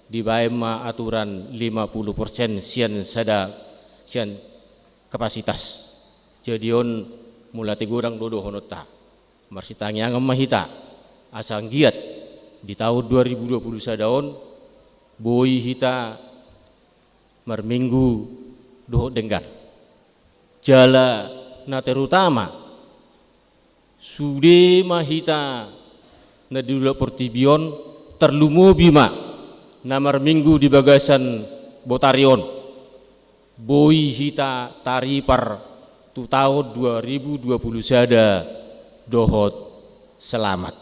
dibaen ma aturan lima puluh persen sian sada, sian kapasitas. Jadi on mauliate godang do dohononta. Marsitangiangan ma hita asa anggiat di taon dua ribu dua puluh sada on boi hita marminggu dohot denggan. Jala na terutama, sude ma hita na di ujung portibi on, tarlumobi ma na marminggu di bagasan botari on, boi hita taripar tu taon dua ribu dua puluh sada dohot selamat.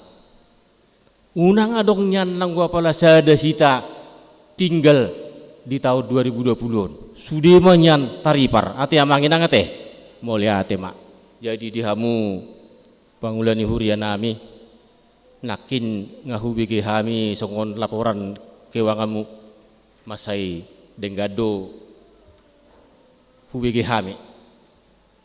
Unang adong nian nanggo apala sada hita tinggal di taon dua ribu dua puluh on. Sude ma nian taripar. Ate amang inang ate. Mauliate ma. Jadi di hamu pangula ni huria nami, nangkin nga hubege hami songon laporan keuanganmu, mansai denggan do hubege hami.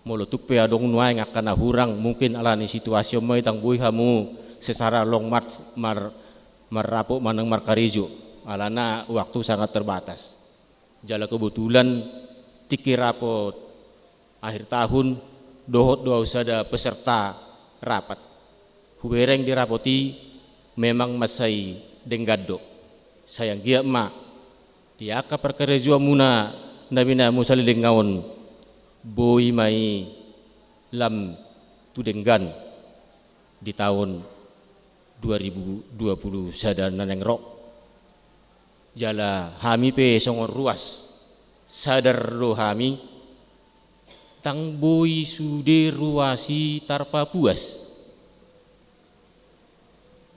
Molo tung pe adong nuaeng angka na hurang, mungkin ala ni situasi on ma i ndang boi hamu secara long march mar-, marrapot manang markarejo, alana waktu sangat terbatas. Jala kebetulan tingki rapot akhir tahun, dohot do au sada peserta rapat. Hubereng di rapot i memang mansai denggan do. Sai anggiat ma di angka parkarejoanmuna na binaenmu saleleng on, boi ma i lam tu denggan di taon dua ribu dua puluh sada na naeng ro. Jala hami pe songon ruas, sadar do hami, ndang boi sude ruas i tarpapuas.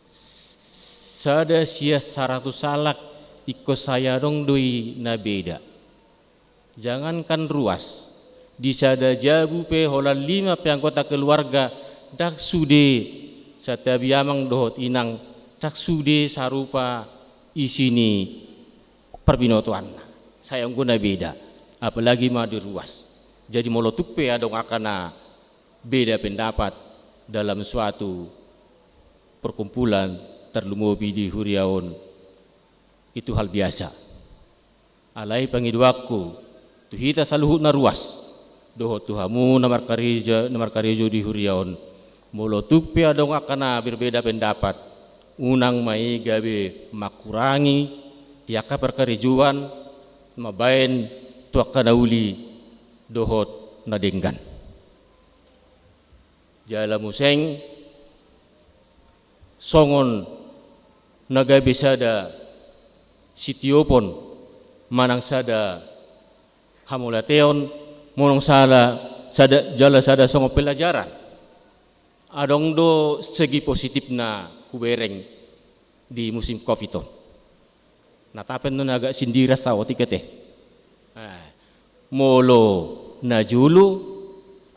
Sada sian saratus halak, ingkon sai adong do i na beda. Jangankan ruas, di sada jabu pe holan lima pe anggota keluarga, ndang sude, santabi amang dohot inang, ndang sude sarupa isi ni parbinotoanna. Sai anggo na beda, apalagi ma di ruas. Jadi molo tung pe adong angka na beda pendapat dalam suatu perkumpulan, tarlumobi di huria on, itu hal biasa. Alai pangidoanku tu hita saluhutna ruas, dohot tu hamu na markarejo, na markarejo di huria on, molo tung pe adong angka na berbeda pendapat, unang ma i gabe mangkurangi di angka parkarejoan mambaen tu angka na uli dohot na denggan. Jala muse songon na gabe sada sitiopon manang sada hamauliateon, manang sada, sada, jala sada songon pelajaran. Adong do segi positifna hubereng di musim covid on. Na tape on na agak sindiran saotik ate. Molo najolo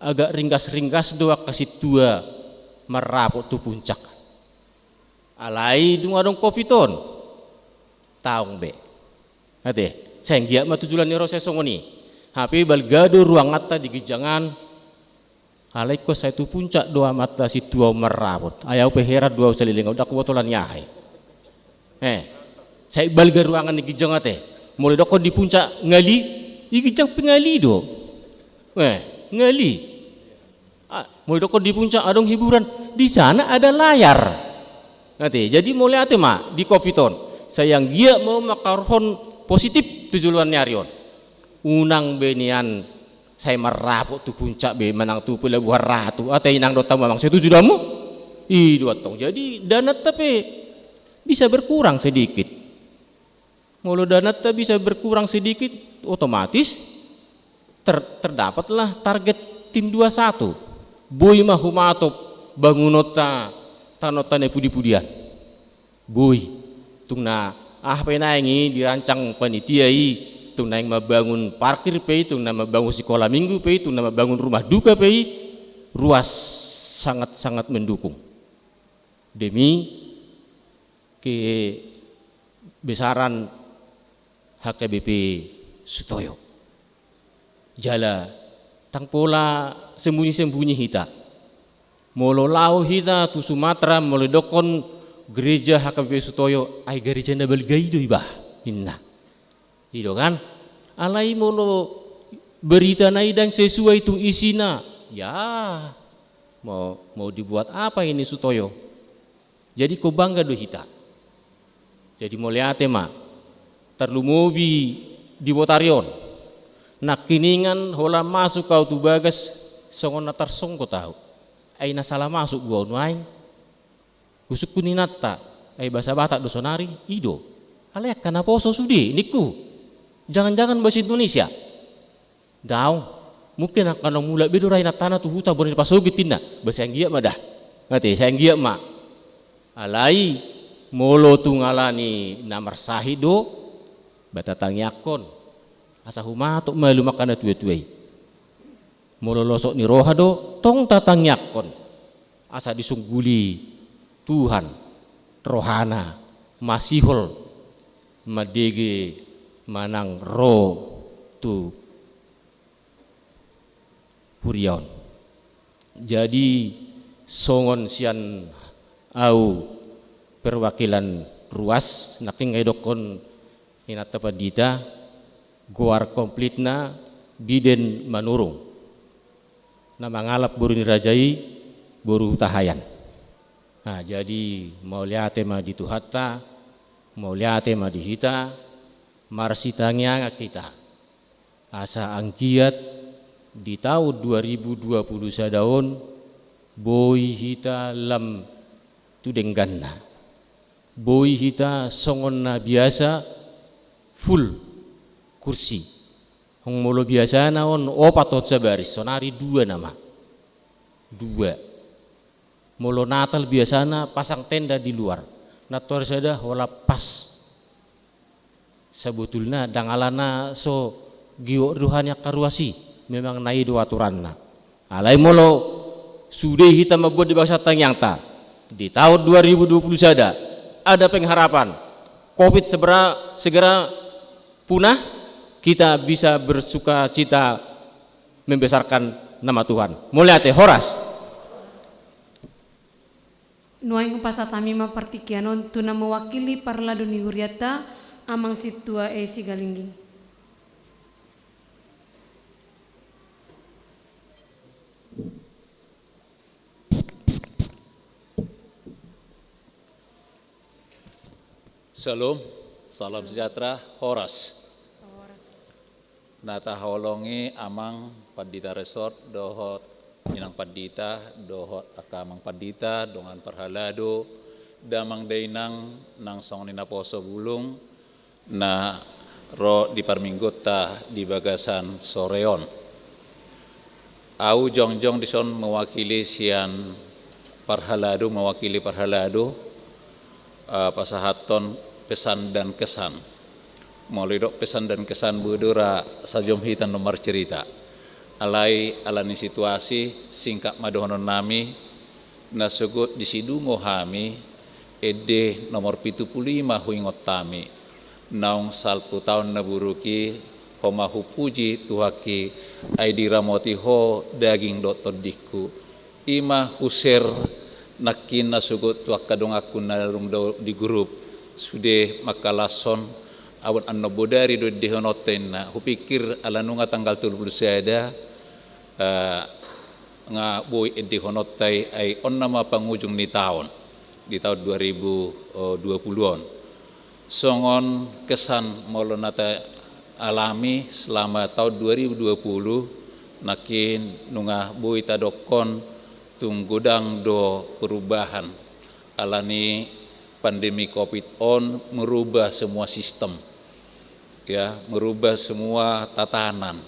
agak ringgas-ringgas do angka sintua marrapot tu puncak. Alai dung adong covid on, taon be. Ate, sai anggiat ma tu joloan ni ari on sai songon i. Hape balga do ruanganta di ginjang an. Alai ingkon sai tu puncak do amanta sintua on marrapot. Ai au pe heran do au saleleng au, ndang huboto alani aha i. Eh, sai balga ruangan ni ginjang ate. Molo didokkon di puncak ngali, i ginjang pe ngali do. Eh, ngali. Ah, molo didokkon di puncak adong hiburan, di sana ada layar. Ate, jadi mauliate ma di covid on. Sai anggiat ma mangkarohon positif tu joloan ni ari on. Unang be nian sai marrapot tu puncak be manang tu Pelabuhan Ratu. Ate, inang dohot hamu amang, setuju do hamu? I do antong. Jadi dananta pe bisa berkurang sedikit. Molo dananta bisa berkurang sedikit, otomatis ter-, terdapatlah target tim dua satu. Boi ma humatop bangunonta, tanonta na pudi-pudian. Boi. Tung na aha pe naeng i dirancang panitia i, tung naeng mambangun parkir pe i, tung na mambangun sikola minggu pe i, tung na mambangun rumah duka pe i, ruas sangat-sangat mendukung. Demi kebesaran H K B P Sutoyo. Jala ndang pola sembunyi-sembunyi hita. Molo laho hita tu Sumatera, molo didokkon gereja H K B P Sutoyo, ai gereja na balga i do iba, ninna. I do kan? Alai molo beritana i ndang sesuai tu isina, ya, mau, mau dibuat apa ini Sutoyo? Jadi ingkon bangga do hita. Jadi mauliate ma, tarlumobi di botari on. Nangkiningan holan masuk au tu bagas, songon na tarsonggot au. Ai na sala masuk do au nuaeng. Husungkun inanta, ai bahasa Batak do sonari, i do. Alai angka naposo sude, ningku. Jangan-jangan bahasa Indonesia. Daong, mungkin angka na mulak be do ra inantana tu huta bona dipasogit ninna, ba sai anggiat ma da. Ate, sai anggiat ma. Alai, molo tung alani na marsahit do, ba tatangiangkon. Asa humatop malum angka na tua-tua i. Molo losok ni roha do, tong tatangiangkon. Asa disungguli Tuhan rohana masihol mandege manang ro tu huria on. Jadi songon sian au perwakilan ruas, nangkin nga didokkon inanta pandita, goar komplitna Biden Manurung. Na mangalap boru ni raja i, boru Hutahaean. Nah, jadi mauliate ma di Tuhanta, mauliate ma di hita, marsitangiangan hita. Asa anggiat di taon dua ribu dua puluh sada on, boi hita lam tu dengganna. Boi hita songon na biasa full kursi. Hong molo biasana on opat on sabaris, sonari dua nama. Dua. Molo Natal biasana pasang tenda di luar. Nantoari sada holan pas. Sabotulna ndang alana so giot roha ni angka ruas i, memang na i do aturanna. Alai molo sude hita mambuat di bagasan tangiangta, di taon dua ribu dua puluh sada, ada pengharapan, covid segera, segera punah, kita bisa bersukacita membesarkan nama Tuhan. Mauliate, horas. Nuaeng hupasahat hami ma partingkian on tu na mewakili parhalado ni hurianta, Amang Sintua E. Sigalingging. Shalom, salam sejahtera, horas. Na taholongi Amang Pandita Resort dohot Inang Pandita dohot angka Amang Pandita, dongan parhalado, damang dainang nang songon i naposo bulung na ro di parmingguonta di bagasan sore on. Au jongjong dison mewakili sian parhalado, mewakili parhalado, eh, pasahathon pesan dan kesan. Molo didok pesan dan kesan, boi do ra sajom hita annon marcerita. Alai ala ni situasi, singkat ma dohonon nami. Na sogot disidung ho hami, ende nomor pitu pulu lima huingot hami. Naung salpu taon na buruk i, ho ma hupuji Tuhanki, ai diramoti ho daging dohot tondingku. I ma hushare nangkin na sogot tu angka donganku na dung do di grup, sude mangkalashon. Aut annon bodari do endehononta inna, hupikir ala nunga tanggal tolu pulu sada, eh, nga boi endehononta i, ai on nama pangujung ni taon, di taon dua ribu dua pulu on. Songon kesan molo na taalami selama taon dua ribu dua pulu, nangkin nunga boi tadokkon tung godang do perubahan. Ala ni pandemi covid on merubah semua sistem, ya, merubah semua tatanan.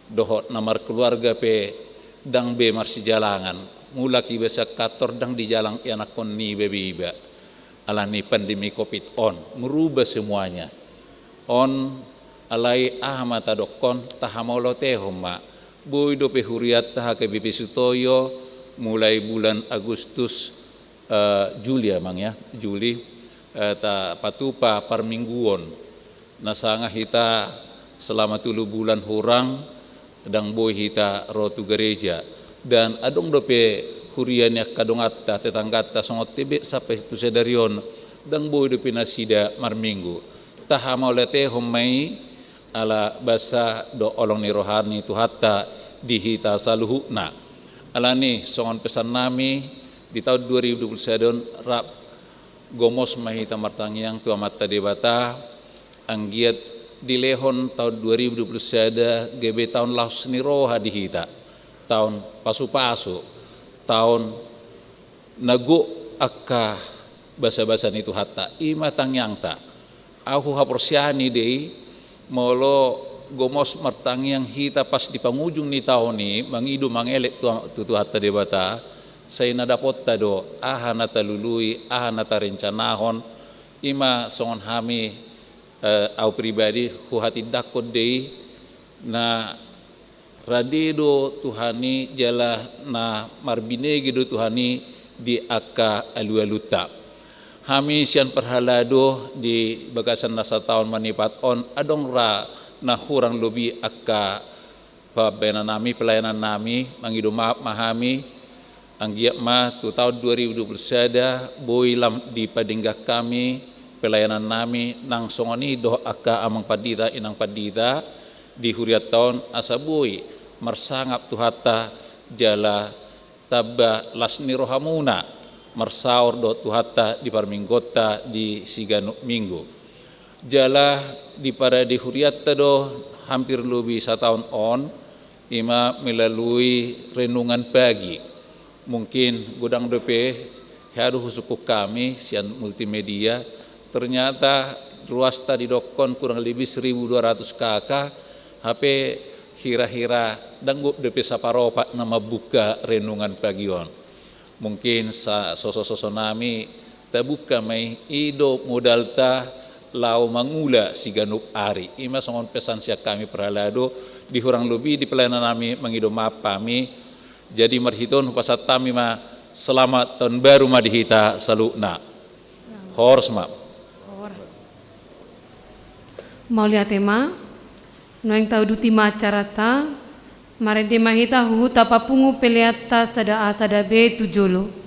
Dohot na markeluarga pe ndang be marsijalangan, mulak iba sian kantor ndang dijalang ianakhon niba be iba. Ala ni pandemi covid on merubah semuanya. On alai aha ma tadokkon, tahamauliatehon ma. Boi dope hurianta H K B P Sutoyo mulai bulan Agustus, eh, Juli amang ya, Juli, eh, tapatupa parmingguon. Na sanga hita selama tolu bulan hurang ndang boi hita ro tu gareja. Dan adong dope huria ni angka donganta, tetangganta songon tebe sampai tu sadari on ndang boi dope nasida marminggu. Tahamauliatehon ma i, ala basa do holong ni roha ni Tuhanta di hita saluhutna. Ala ni songon pesan nami di taon dua ribu dua pulu sada on, rap gomos ma hita martangiang tu Amanta Debata, anggiat dilehon taon dua ribu dua pulu sada gabe taon laos ni roha di hita, taon pasupasu, taon na gok angka basabasa ni Tuhanta. I ma tangiangta. Ahu haporseaon i do i, molo gomos martangiang hita pas di pangujung ni taon i, mangido mangelek tu, tu Tuhanta Debata, sai na dapotta do aha na talului, aha na tarencanahon. I ma songon hami, eh, ahu pribadi, huhatindangkon do i, na rade do Tuhan i jala na marbinege do Tuhan i di angka alualunta. Hami sian parhalado di bagasan na sataon manipat on, adong ra na hurang lobi angka pambahenan nami, pelayanan nami, mangido maaf ma hami. Anggiat ma tu taon dua ribu dua pulu sada boi lam dipadenggan hami pelayanan nami, nang songon i dohot angka amang pandita, inang pandita di hurianta on, asa boi marsangap Tuhanta jala tamba las ni rohamuna marsaor dohot Tuhanta di parmingguonta di siganup minggu. Jala di parade hurianta do hampir lobi sataon on, i ma melalui renungan pagi. Mungkin godang dope hea do husungkun hami sian multimedia, ternyata ruasta didokkon kurang lebih seribu dua ratus K K, hape hira-hira ndang gok dope saparopat na mambuka renungan pagi on. Mungkin sa-, soso-soso nami tabuka ma i, i do modalta laho mangula siganup ari. I ma songon pesan sian hami parhalado, di hurang lobi di pelayanan nami mangido maaf hami. Jadi marhite on hupasahat hami ma selamat tahun baru ma di hita saluhutna. Horas ma. Horas. Mauliate ma. Nuaeng tauduti ma acaranta. Marende ma hita huhut tapapungu peleanta sada A sada B tu jolo.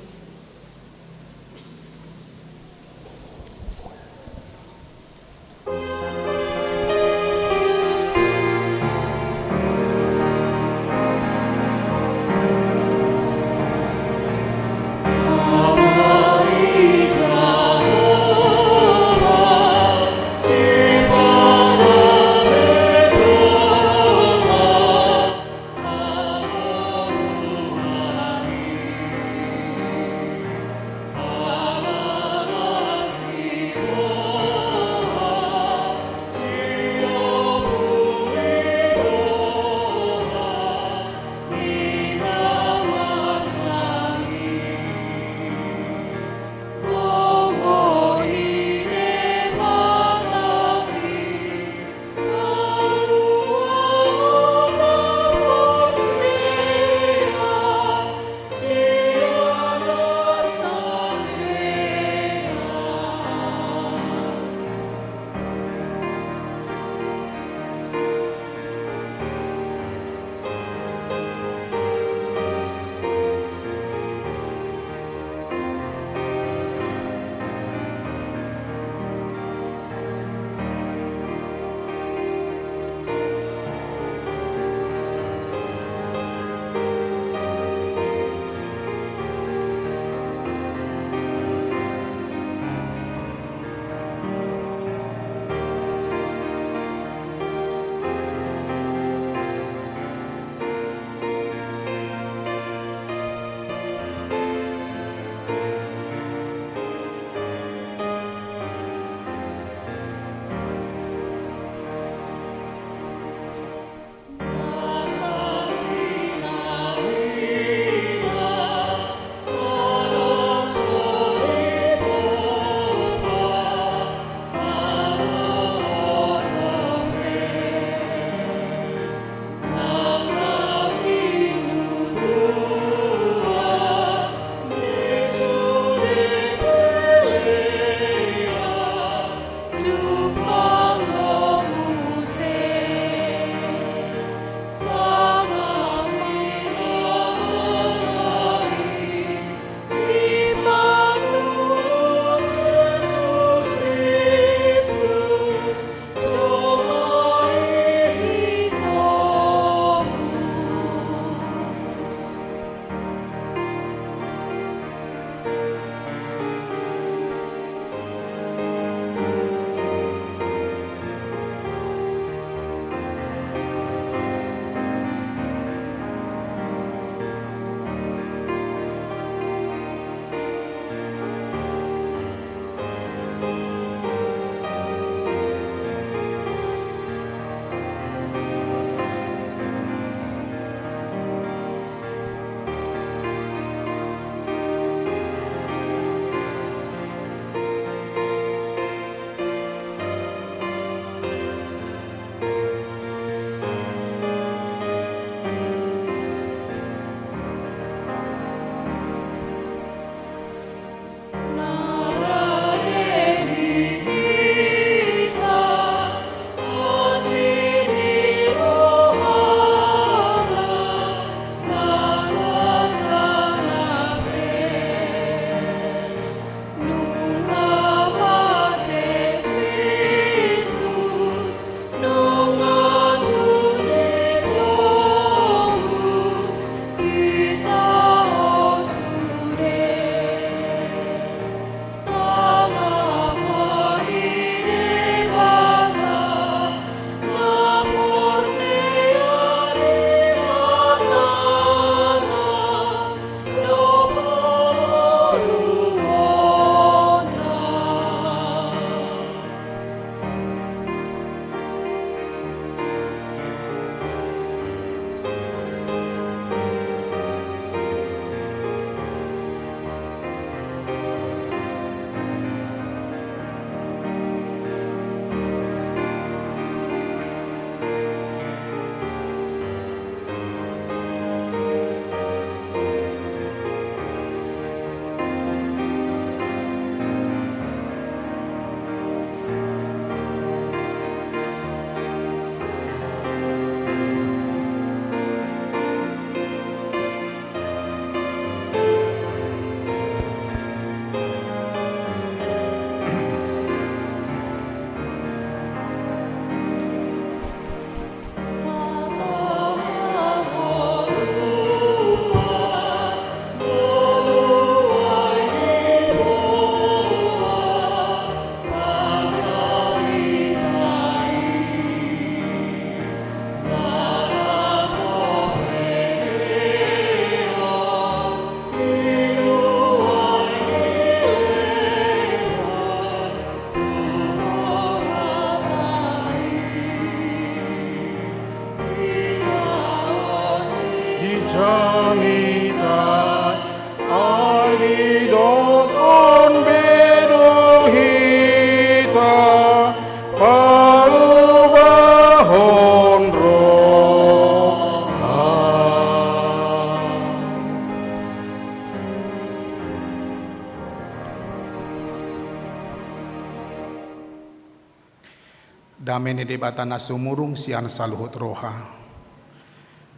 Dame ni Debata na sumurung sian saluhut roha,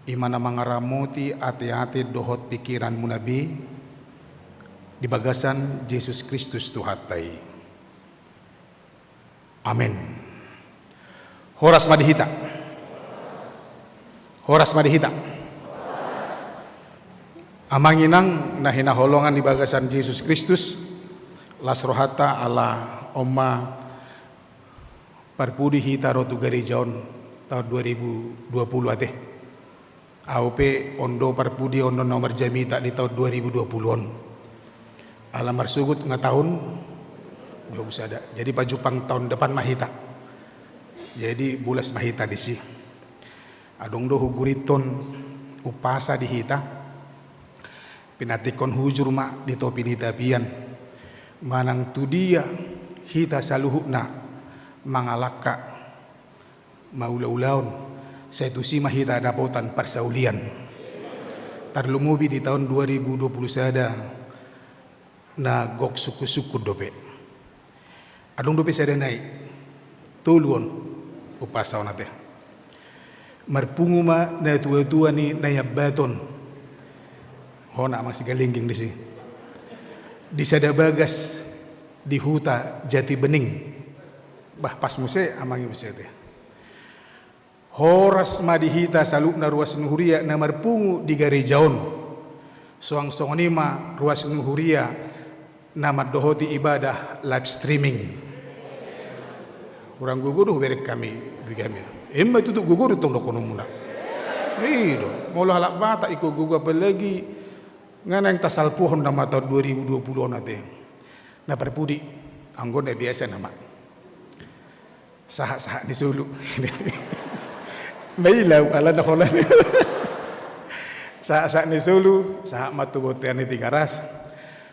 i ma na mangaramoti ateate dohot pingkiranmuna be di bagasan Jesus Kristus Tuhanta i. Amen. Horas ma di hita. Horas ma di hita. Amang inang na hinaholongan di bagasan Jesus Kristus, las rohanta ala on ma parpudi hita ro tu gareja on taon dua ribu dua puluh ate. Au pe on do parpudi on do na marjamita di taon dua ribu dua puluh on. Ala marsogot nga taon dua puluh sada. Jadi pajumpang taon depan ma hita. Jadi bulas ma hita disi. Adong do huguriton umpasa di hita. Pinantikhon hujur ma di topi ni tapian. Manang tu dia hita saluhutna mangalangka maulaulaon, sai tusi ma hita dapotan parsaulian. Tarlumobi di taon dua ribu dua puluh sada na gok sungkunsungkun dope. Adong dope sada nai, tolu on umpasa on ate. Marpungu ma natuatua ni na iambaton. Hona amang Sigalingging disi. Di sada bagas di huta Jatibening. Bah, pas muse amang i muse ate. Horas ma di hita saluhutna ruas ni huria na marpungu di gareja on. Suang songon i ma ruas ni huria na mandohoti ibadah live streaming. Hurang gogo do hubereng hami, bege hami. Emma tutu gogo do tong dohononmuna. I do, molo halak Batak ingkon gogo apalagi nga naeng tasalpuhon nama taon dua ribu dua puluh on ate. Na parpudi, anggo na biasa nama. Sahatsahat ni solu. Mailau ala na holan. Sahatsahat ni solu, sahat ma tu bontean ni Tigaras.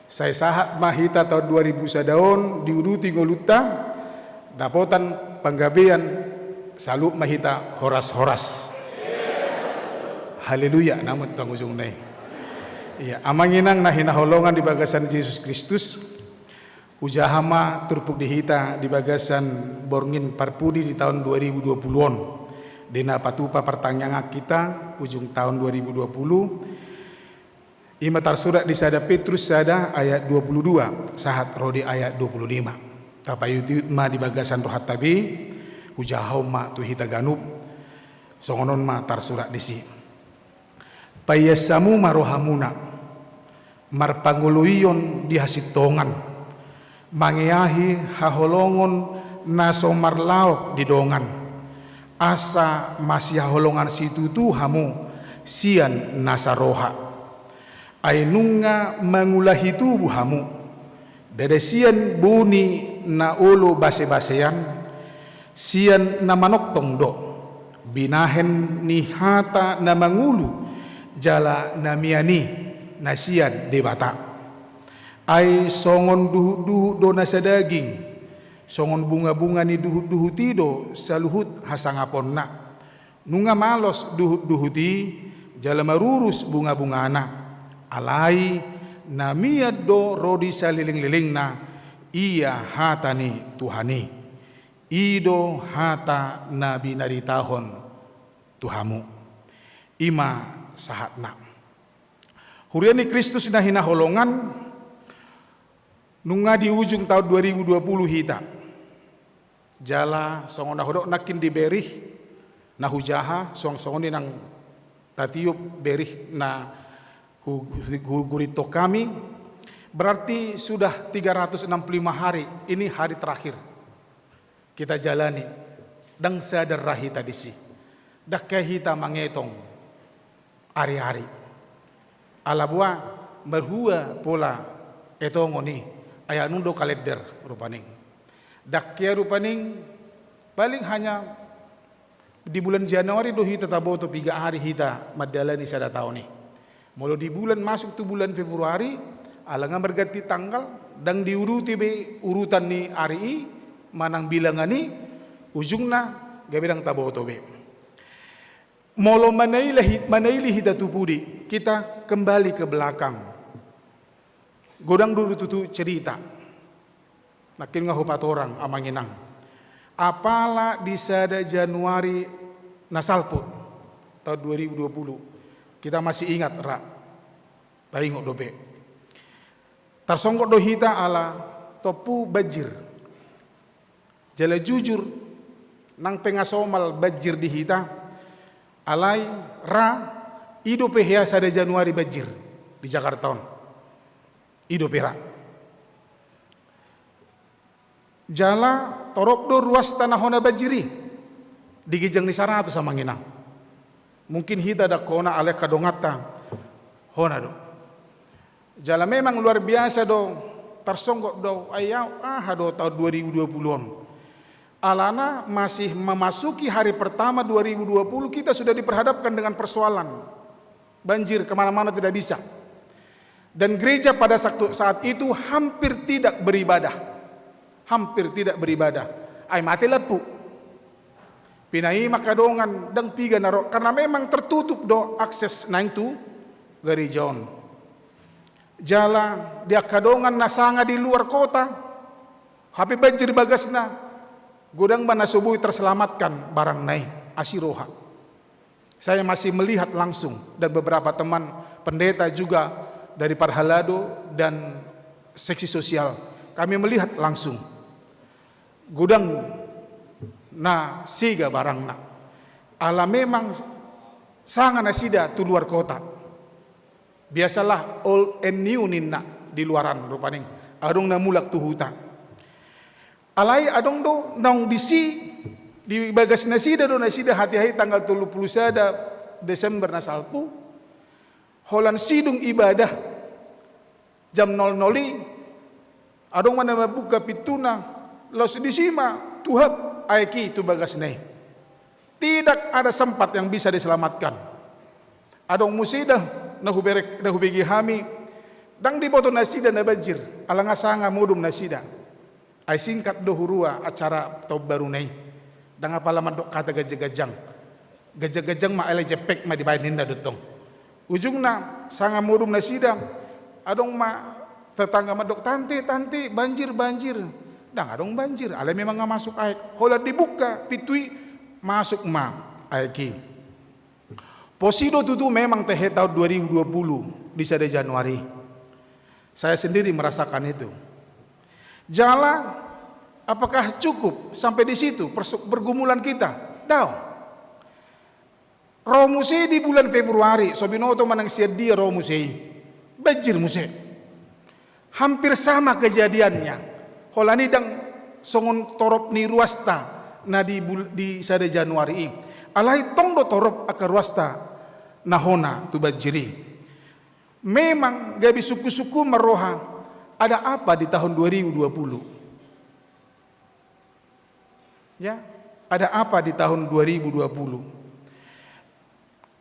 Sai sahat ma hita taon dua ribu sada on diuduti ngolunta, dapotan panggabean, saluhut ma hita horashoras. Haleluya, namun tong ujungna i. Ia, amang inang na hinaholongan di bagasan Jesus Kristus. Hujaha ma turpuk di hita di bagasan borngin parpudi di taon dua ribu dua puluh on. Di na patupa partangiangan hita ujung taon dua ribu dua puluh. I ma tarsurat di sada Petrus sada ayat dua puluh dua sahat ro di ayat dua puluh lima. Tapaihutihut ma di bagasan rohanta be, hujahahon ma tu hita ganup. Songon on ma tarsurat disi. Paias hamu ma rohamuna, marpangoloion di hasintongan, mangeahi haholongon na so marlaok di dongan, asa masihaholongan situtu hamu sian nasa roha. Ai nunga mangulahi tubu hamu, ndada sian boni na olo basebasean, sian na manongtong do, binahen ni hata na mangulu jala na mian i na sian Debata. Ai songon duhutduhut do nasa daging, songon bungabunga ni duhutduhut i do saluhut hasangaponna. Nunga malos duhutduhut i, jala marurus bungabungana. Alai na mian do ro di salelenglelengna, ia hata ni Tuhan i. I do hata na binaritahon tu hamu. I ma sahatna. Huria ni Kristus na hinaholongan, nunga di ujung taon dua ribu dua puluh hita. Jala songon na hudok nangkin di berih na hujaha, suang songon i nang tatiop berih na hu-, hu-, hugurithon hami, berarti sudah tiga ratus enam puluh lima hari, ini hari terakhir kita jalani. Ndang sadar ra hita disi. Ndang hea hita mangetong ari-ari. Ala boha marhua pola etongon i, ai annon do kalender rupani. Ndang hea rupani, paling hanya di bulan Januari do hita taboto piga ari hita mandalani sada taon i. Molo di bulan masuk tu bulan Februari, ala nga marganti tanggal, ndang diuruti be urutan ni ari i, manang bilangan i, ujungna gabe ndang taboto be. Molo manaili hi-, manaili hita tu pudi, kita kembali ke belakang. Godang do tutu cerita. Nangkin nga hupatorang amang inang. Apala di sada Januari na salpu tahun dua ribu dua puluh, kita masih ingat, ra? Taingot dope. Tarsonggot do hita ala tompu banjir. Jala jujur, nang pe nga somal banjir di hita, alai ra, i dope hea sada Januari banjir di Jakarta on. I dope ra. Jala torop do ruasta na hona banjir i di ginjang ni saratus, amang inang. Mungkin hita ndang hona, alai angka donganta hona do. Jala memang luar biasa do, tarsonggot do, ai aha do tahun dua ribu dua puluh on. Alana masih memasuki hari pertama dua ribu dua puluh, kita sudah diperhadapkan dengan persoalan banjir, kemana-mana tidak bisa. Dan gereja pada saat, saat itu hampir tidak beribadah. Hampir tidak beribadah. Ai mate lampu. Pinangido ma angka dongan, ndang piga na ro, karena memang tertutup do akses naeng tu gareja on. Jala di angka dongan na sanga di luar kota, hape banjir bagasna, godang ma na so boi terselamatkan barangna i, asi roha. Saya masih melihat langsung, dan beberapa teman pendeta juga dari Parhalado dan seksi sosial. Kami melihat langsung. Godang na sega barangna. Ala memang sanga nasida tu luar kota. Biasalah old and new ninna di luaran rupani. Adong na mulak tu huta. Alai adong do naung disi, di bagas nasida do nasida hatiha i tanggal tolu pulu sada Desember na salpu, holan sidung ibadah jam nol nol i, adong ma na mambuka pintuna, laos disi ma tuhap aek i tu bagasna i. Tidak ada sempat yang bisa diselamatkan. Adong muse da na huberek, na hubege hami, ndang diboto nasida na banjir, ala nga sanga modom nasida. Ai singkat do huroha acara taon baruna i. Ndang apala mandok hata ganjang-ganjang. Ganjang-ganjang ma, alai jempek ma dibaen ninna do tong. Ujungna sanga modom nasida, adong ma tetangga mandok, "Tante, tante, banjir, banjir." Ndang adong banjir, alai memang nga masuk aek. Holan dibuka pintu i, masuk ma aek i. Pos i do tutu memang tehe tahun dua ribu dua puluh di sada Januari. Saya sendiri merasakan itu. Jala, apakah cukup sampai di situ persu-, pergumulan kita? Daong. Ro muse di bulan Februari, so binoto manang sian dia ro muse i. Banjir muse. Hampir sama kejadiannya. Holan i ndang songon torop ni ruasta na di bul-, di sada Januari i. Alai tong do torop angka ruasta na hona tu banjir i. Memang gabe sungkun-sungkun ma roha, ada apa di tahun dua ribu dua puluh? Ya, ada apa di tahun dua ribu dua puluh?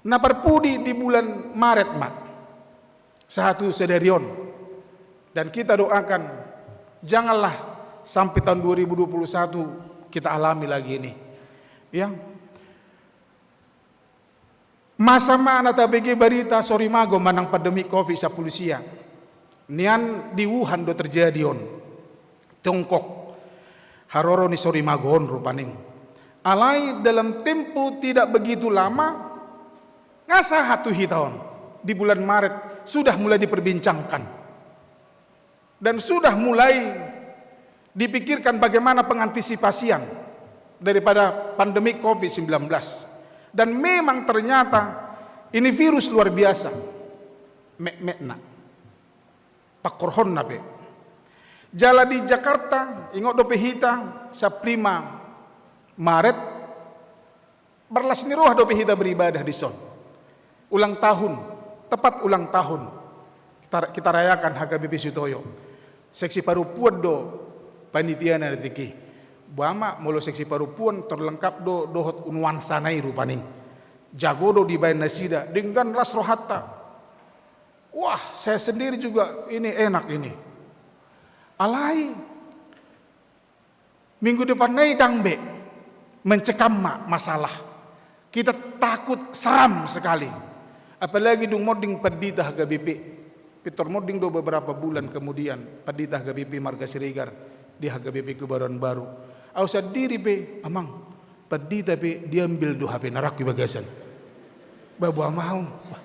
Na parpudi di bulan Maret ma, sahat tu sadari on. Dan kita doakan, janganlah sampai tahun dua ribu dua puluh satu kita alami lagi ini. Ya. Masa ma na tabege barita sorimago manang pandemi covid sampulu sia. Nian di Wuhan do terjadi on. Tiongkok. Haroro ni sorimago on rupani. Alai dalam tempo tidak begitu lama, nga sahat tu hita on. Di bulan Maret sudah mulai diperbincangkan. Dan sudah mulai dipikirkan bagaimana pengantisipasian daripada pandemi covid sembilan belas. Dan memang ternyata ini virus luar biasa. Mekmekna. Pangkorhonna pe. Jala di Jakarta, ingot dope hita, sampulu lima Maret, marlas ni roha dope hita beribadah dison. Ulang tahun, tepat ulang tahun. Kita, kita rayakan H K B P Sutoyo. Seksi parompuan do panitiana di tingki. Boha ma, molo seksi parompuan, terlengkap do dohot nuansana i rupani. Jago do dibaen nasida, denggan las rohanta. Wah, saya sendiri juga ini enak ini. Alai, minggu depan nai ndang be, mencekam ma masalah. Kita takut, seram sekali. Apalagi dung monding pandita H K B P. Pintor monding do beberapa bulan kemudian, pandita H K B P marga Siregar di H K B P Kebayoran Baru. Au sandiri pe, amang, pandita pe diambil do H P na rangku i bagasan. Ba boha ma on. Wah,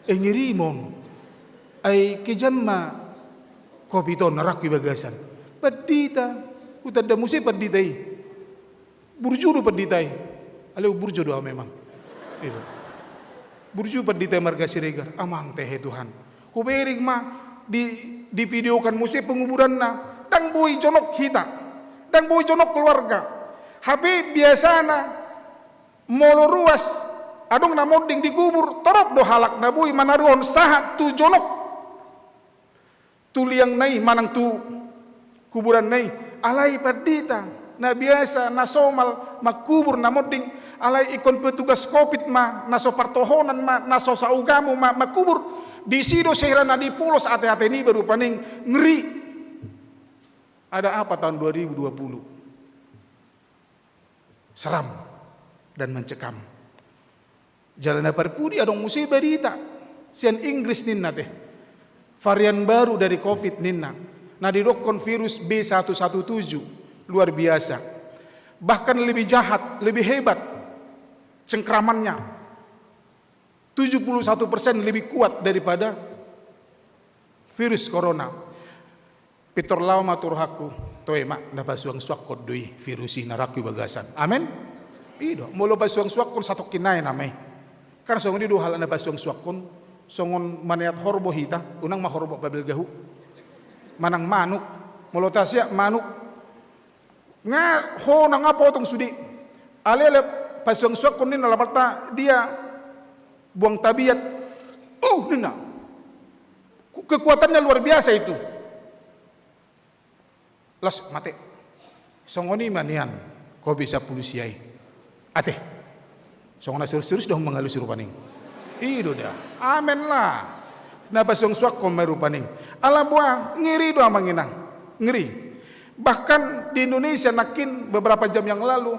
eh, ngeri ma on. Ai kejam ma Covid on na rangku i bagasan. Pandita, hutanda muse pandita i. Burju do pandita i. Alai umburju do au memang. Ido. Burju pandita i marga Siregar. Amang, tehe Tuhan. Hubereng ma di, divideokan muse penguburanna. Ndang boi jonok hita. Ndang boi jonok keluarga. Hape biasana molo ruas adong na monding dikubur, torop do halak na boi manaruhon sahat tu jonok. Tu liangna i manang tu kuburanna i, alai pandita na biasa, na somal mangkubur na monding, alai ingkon petugas Covid ma, na so partohonan ma, na so saugamo ma mangkubur. Disi do sehera na dipolos ate-ate niba rupani. Ngeri. Ada apa tahun dua ribu dua puluh? Seram dan mencekam. Jala na parpudi adong muse berita sian Inggris ninna te. Varian baru dari Covid ninna. Na didokkon virus B satu satu tujuh. Luar biasa. Bahkan lebih jahat, lebih hebat cengkramannya. Tujuh puluh satu persen lebih kuat daripada virus corona. Pintor laho ma tu rohangku, toe ma, na pasuang-suangkon do i virus i na rangku i bagasan. Amen. Ido, molo pasuang-suangkon satongkin nai nama i. Kan songon i do halak na pasuang-suangkon, songon maneat horbo hita, unang ma horbo pabelgahu. Manang manuk, molo tasiak manuk. Nga ho nang apa potong sude. Alele pasuang-suangkon ninna laparta dia buang tabiat. Uh, ninna. Ku-, kekuatannya luar biasa itu. Las, mate. Songon i ma nian Covid sampulu sia i. Ate. Songon na serius-serius do mangalusi rupani. Ido da. Amen lah. Na pasuang-suangkon ma i rupani. Ala boha, ngeri do amang inang. Ngeri. Bahkan di Indonesia nangkin beberapa jam yang lalu,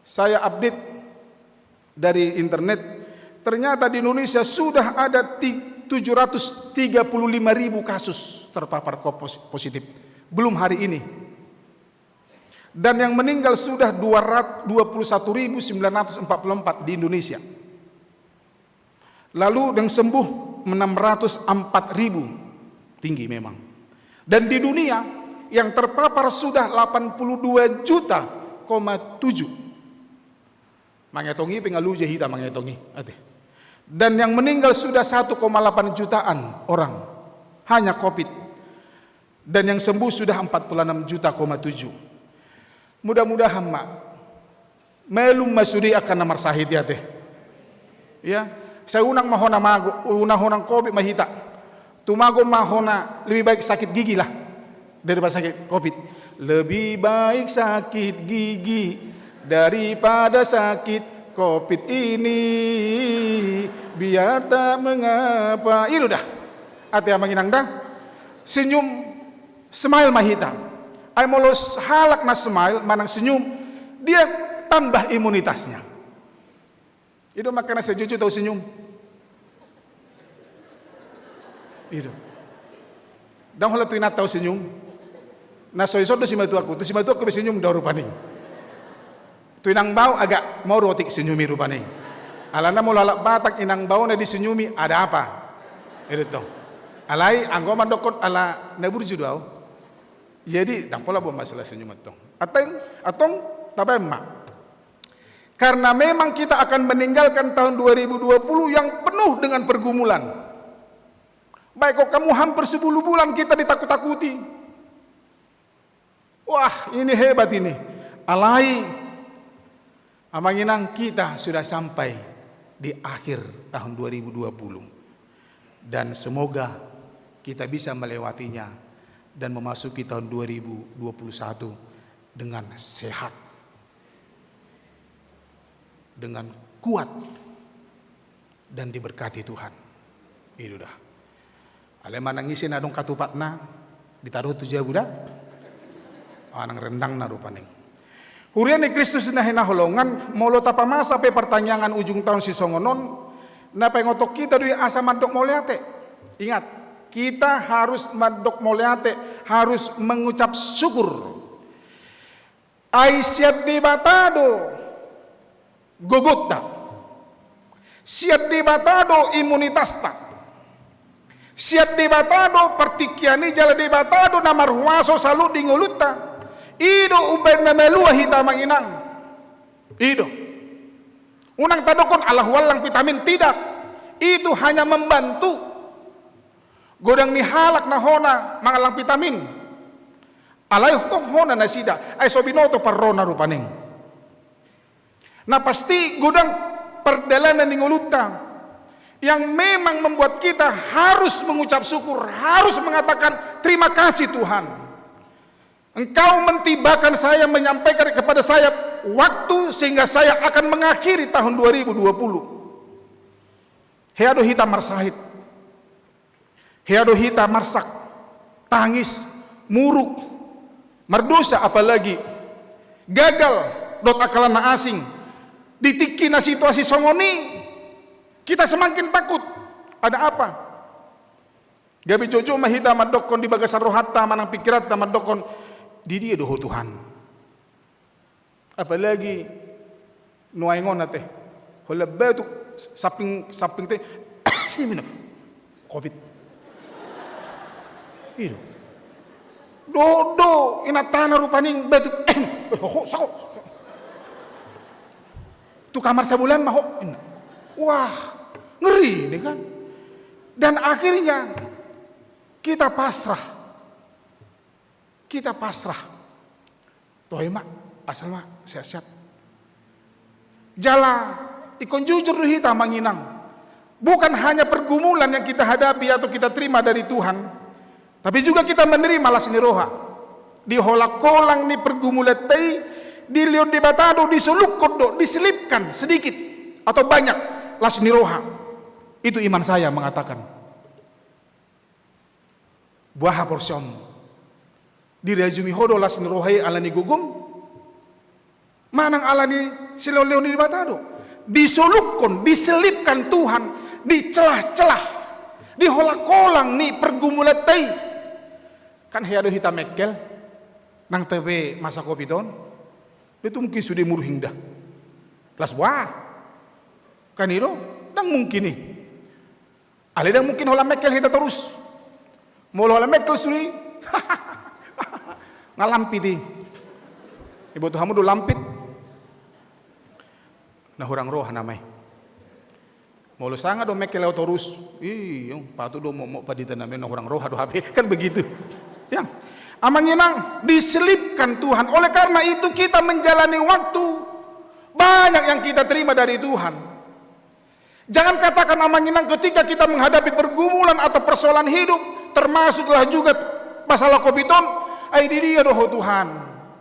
saya update dari internet, ternyata di Indonesia sudah ada ti-, tujuh ratus tiga puluh lima ribu kasus terpapar kopos-, positif. Belum hari ini. Dan yang meninggal sudah dua ratus dua puluh satu ribu sembilan ratus empat puluh empat di Indonesia. Lalu yang sembuh enam ratus empat ribu, tinggi memang. Dan di dunia yang terpapar sudah delapan puluh dua juta koma tujuh. Mangetong i pe nga loja hita mangetong i, ate. Dan yang meninggal sudah satu koma delapan jutaan orang, hanya Covid. Dan yang sembuh sudah empat puluh enam juta koma tujuh. Mudah-mudahan ma, malum ma sude angka na marsahit i, ate. Ya, sai unang ma hona mago, unang hona Covid ma hita. Tumagon ma hona lebih baik sakit gigi lah daripada sakit Covid. Lebih baik sakit gigi daripada sakit Covid ini. Biar tak mengapa. Ido da. Ate amang inang da. Senyum, smile ma hita. Ai molo s-, halak na smile, manang senyum, dia tambah imunitasnya. Ido makana sai jujur tau senyum. Ido. Ndang holan tu inanta au senyum. Na so ison do simatuangku, tu simatuangku pe senyum do rupani. Tu inang bao agak mauro otik senyum i rupani. Alana molo halak Batak inang baona disenyumi, ada apa? Ido tong. Alai anggo mandokkon ala na burju do au. Jadi ndang pola buat masalah senyum antong. Antong, antong tabaen ma. Karena memang kita akan meninggalkan tahun dua ribu dua puluh yang penuh dengan pergumulan. Baik kok kamu hampir sepuluh bulan kita ditakut-takuti. Wah, ini hebat ini. Alai, amang inang, kita sudah sampai di akhir tahun dua ribu dua puluh. Dan semoga kita bisa melewatinya dan memasuki tahun dua ribu dua puluh satu dengan sehat, dengan kuat, dan diberkati Tuhan. Ido da. Alai manang ise na adong katupatna, ditaruhon tu jabu da. Manang rendangna rupani. Huria ni Kristus na hinaholongan, molo tapamasa pe partangiangan ujung taon sisongon on, na paingothon hita do i asa mandok mauliate. Ingat, kita harus mandok mauliate, harus mengucap syukur. Ai sian Debata do gogotna. Sian Debata do imunitasta. Sian Debata do partingkian i, jala Debata do na marhuaso saluhut di ngolunta. I do umbahen na malua hita, amang inang. I do. Unang tadokkon ala huallang vitamin, tidak. Itu hanya membantu. Godang ni halak na hona mangallang vitamin. Alai tong hona nasida, ai so binoto parrona rupani. Na pasti godang pardalanan ni ngolunta yang memang membuat kita harus mengucap syukur, harus mengatakan, "Terima kasih, Tuhan. Engkau mentibakan saya, menyampaikan kepada saya waktu sehingga saya akan mengakhiri tahun dua ribu dua puluh." Hea do hita marsahit. Hea do hita marsak, tangis, muruk, mardosa, apalagi gagal dohot angka na asing. Di tingki na situasi songon i, kita semakin takut. Ada apa? Gabe jotjot ma hita mandokkon di bagasan rohanta manang pingkiranta mandokkon, "Di dia do Ho, Tuhan?" Apalagi nuaeng on ate, holan batuk, samping, samping te, sini mina, covid. I do. Dohot do inantana rupani batuk. Eh, ho, sako. Tu kamar sabola ma ho. Wah, ngeri ini kan. Dan akhirnya kita pasrah. Kita pasrah. Toe ma, asal ma sehat-sehat. Jala ingkon jujur do hita, amang inang. Bukan hanya pergumulan yang kita hadapi atau kita terima dari Tuhan, tapi juga kita menerima las ni roha. Di holang-holang ni pergumulanta i, dilehon Debata do, disolukkon do, diselipkan sedikit atau banyak las ni roha. Itu iman saya mengatakan. Boha haporseaonmu? Dirajumi ho do las ni roha i ala ni gogom? Manang ala ni silehon-lehon ni Debata do? Disolukkon, diselipkan Tuhan di celah-celah, di holang-holang ni pergumulanta i. Kan hea do hita mekkel, nang tabe masa covid on, dia tu mungkin sude murhing da. Las boha? Kan i do, ndang mungkin i. Alai ndang mungkin holan mekkel hita torus. Molo holan mekkel sude i, nga lampit i. Iboto hamu do lampit? Na hurang roha nama i. Molo sanga do mekkel au torus, iyo, patut do mokmok pandita nama i, na hurang roha do hape. Kan begitu. Ya. Amang inang, diselipkan Tuhan. Oleh karena itu kita menjalani waktu, banyak yang kita terima dari Tuhan. Jangan katakan, amang inang, ketika kita menghadapi pergumulan atau persoalan hidup, termasuklah juga masalah covid on, "Ai di dia do Ho, Tuhan?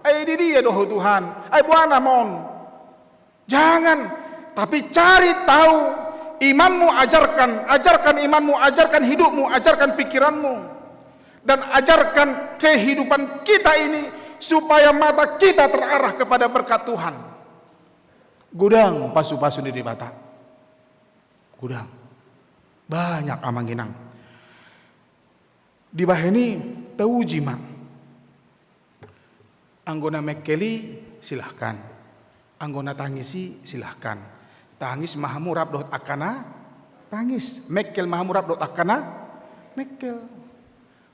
Ai di dia do Ho, Tuhan? Ai boha nama on?" Jangan, tapi cari tahu imanmu, ajarkan, ajarkan imanmu, ajarkan hidupmu, ajarkan pikiranmu, dan ajarkan kehidupan kita ini supaya mata kita terarah kepada berkat Tuhan. Godang pasu-pasu ni Debata. Godang. Banyak, amang inang. Dibahen i tauji ma. Anggo na mekkel i, silahkan. Anggo na tangis i, silahkan. Tangis ma hamu rap dohot angka na tangis. Mekkel ma hamu rap dohot angka na mekkel.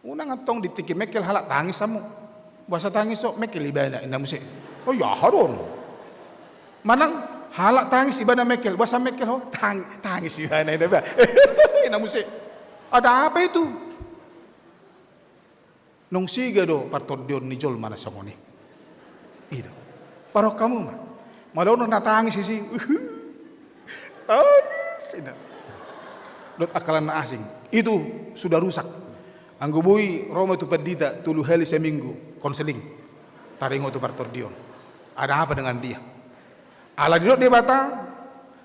Unang antong di tingki mekkel halak tangis hamu. Boasa tangis ho? Mekkel ibana, ninna muse. O, ia aha do on? Manang halak tangis ibana mekkel. Boasa mekkel ho? Tang-, tangis ibana, ninna ba. Ninna muse. Ada apa itu? Naung siga do partondion ni jolma na songon i. I do. Parrohahon hamu ma. Molo adong na tangis disi. Tangis, ninna. Dohot angka na asing. Itu sudah rusak. Anggo boi ro ma tu pandita tolu hali seminggu konseling. Taringot tu partondion. Ada apa dengan dia? Ala didok Debata,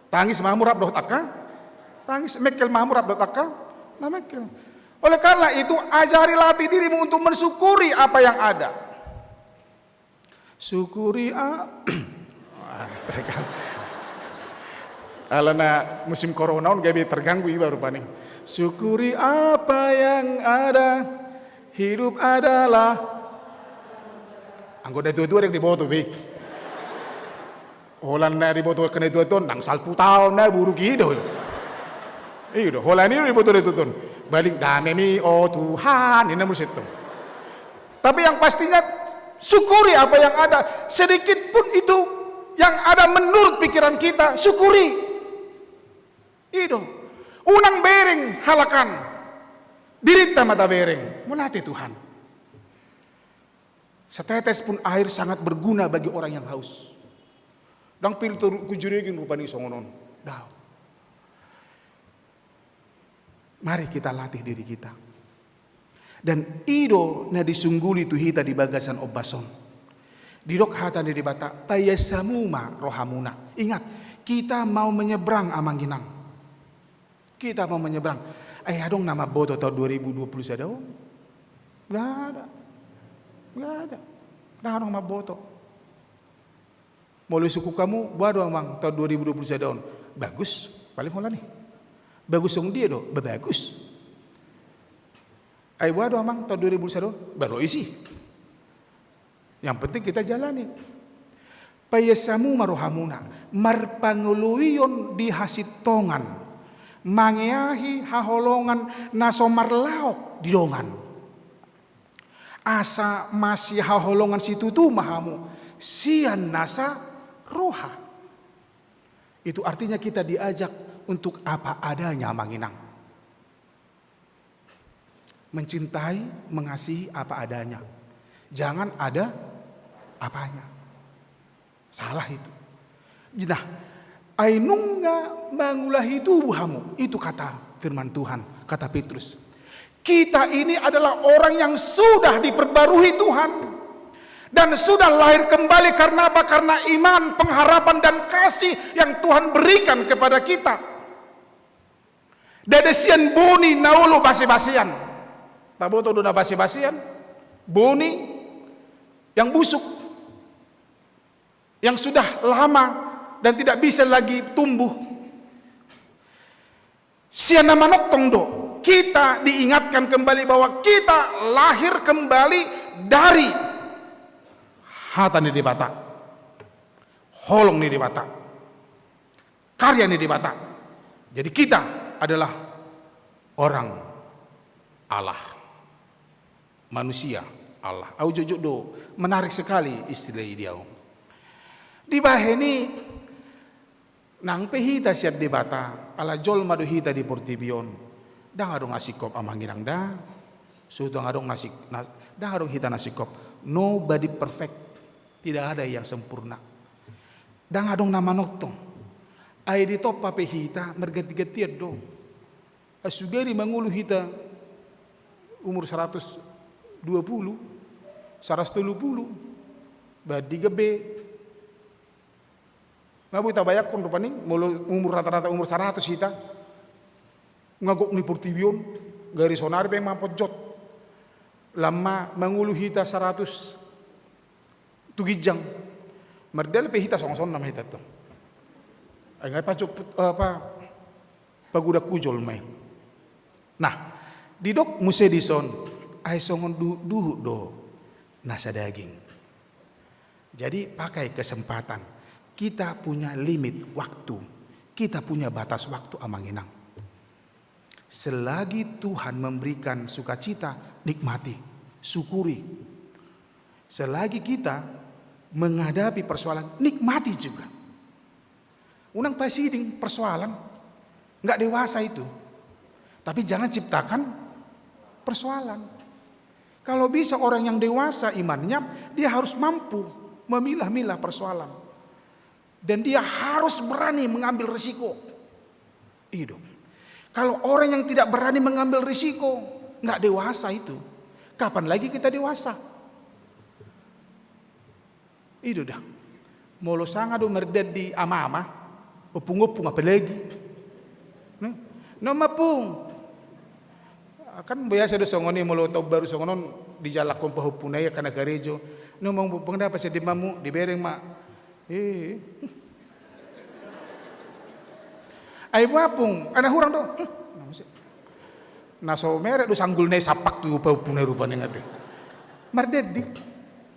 tangis ma hamu rap dohot angka tangis, mekkel ma hamu rap dohot angka na mekkel. Oleh karena itu, ajari, latih dirimu untuk mensyukuri apa yang ada. Syukuri a-, ah, terganggu. Alana musim corona on gabe terganggu iba rupani. Syukuri apa yang ada, hidup adalah. Anggo na tua-tua dang diboto be. Holan na diboto angka na tua-tua on, nang salpu taon na buruk i do. I do, holan i do diboto na tua-tua on. Paling damemu, o Tuhan, ninna muse tong. Tapi yang pastinya, syukuri apa yang ada. Sedikit pun itu yang ada menurut pikiran kita, syukuri. I do. Unang bereng halak an. Dirinta ma tabereng. Mauliate Tuhan. Setetes pun air sangat berguna bagi orang yang haus. Dang pilter kujurigen rupani songon on. Dao. Mari kita latih diri kita. Dan i do na disungguli tu hita di bagasan ombas on. Didok hata ni Debata, paias hamu ma rohamuna. Ingat, kita mau menyeberang, amang inang. Kita mau menyeberang. Ai adong na mamboto taon dua ribu dua puluh sada on? Nggak ada. Nggak ada. Nggak ada na mamboto. Molo disungkun hamu, boha do amang taon dua ribu dua puluh sada on? Bagus, paling holan i. Bagus songon dia do, babagus. Ai boha do amang taon dua ribu dua puluh sada on? Ba lois i. Yang penting kita jalani. Paias hamu ma rohamuna, marpangoloion di hasintongan, mangeahi haholongan na so marlaok di dongan. Asa masihaholongan situtu ma hamu sian nasa roha. Itu artinya kita diajak untuk apa adanya, amang inang. Mencintai, mengasihi apa adanya. Jangan ada apanya. Salah itu. Nah, ai nunga mangulahi tubu hamu. Itu kata firman Tuhan, kata Petrus. Kita ini adalah orang yang sudah diperbarui Tuhan. Dan sudah lahir kembali karena apa? Karena iman, pengharapan, dan kasih yang Tuhan berikan kepada kita. Ndada sian boni na olo base-basean. Taboto do na base-basean? Boni yang busuk, yang sudah lama dan tidak bisa lagi tumbuh. Sian na manongtong do, kita diingatkan kembali bahwa kita lahir kembali dari hata ni Debata, holong ni Debata, karya ni Debata. Jadi kita adalah orang Allah. Manusia Allah. Au jotjot do, menarik sekali istilah i di au. Dibahen i, nang pe hita sian Debata, ala jolma do hita di portibi on. Ndang adong na singkop, amang inang, da. Suhut ndang adong na sing-, na, ndang adong hita na singkop. Nobody perfect. Tidak ada yang sempurna. Ndang adong na manongtong. Ai ditompa pe hita, marganti-gantian do. Ai sugari mangolu hita umur saratus dua pulu, saratus tolu pulu, bahen di gabe. Nga boi tabayangkon rupani, molo umur rata-rata umur saratus hita, nga gok ni portibi on, gari sonari pe mamponjot. Lam ma mangolu hita saratus tu ginjang. Mardalan pe hita songon-songon nama hita tu. Ai nga pajomput, apa, pagodang hujol ma i. Nah, didok muse dison, ai songon duhut-duhut do nasa daging. Jadi pakai kesempatan. Kita punya limit waktu. Kita punya batas waktu, amang inang. Selagi Tuhan memberikan sukacita, nikmati, syukuri. Selagi kita menghadapi persoalan, nikmati juga. Unang pasiding persoalan, nggak dewasa itu. Tapi jangan ciptakan persoalan. Kalau bisa orang yang dewasa imannya, dia harus mampu memilah-milah persoalan. Dan dia harus berani mengambil risiko. I do. Kalau orang yang tidak berani mengambil risiko, nggak dewasa itu. Kapan lagi kita dewasa? I do da. Molo sanga do mardandi ama-ama, ompung-ompung apalagi. Nah, nama pung. Kan biasa do songon i, molo taon baru songon on, dijalakkon pahompuna i angka na karejo. Nama pung, pung, da, pas di mamu, dibereng ma. Eh. Ai boha pung, ai na hurang do. Hmm, na so merek do sanggul na i, sampak tu pahompuna i rupani, nga pe. Mardandi.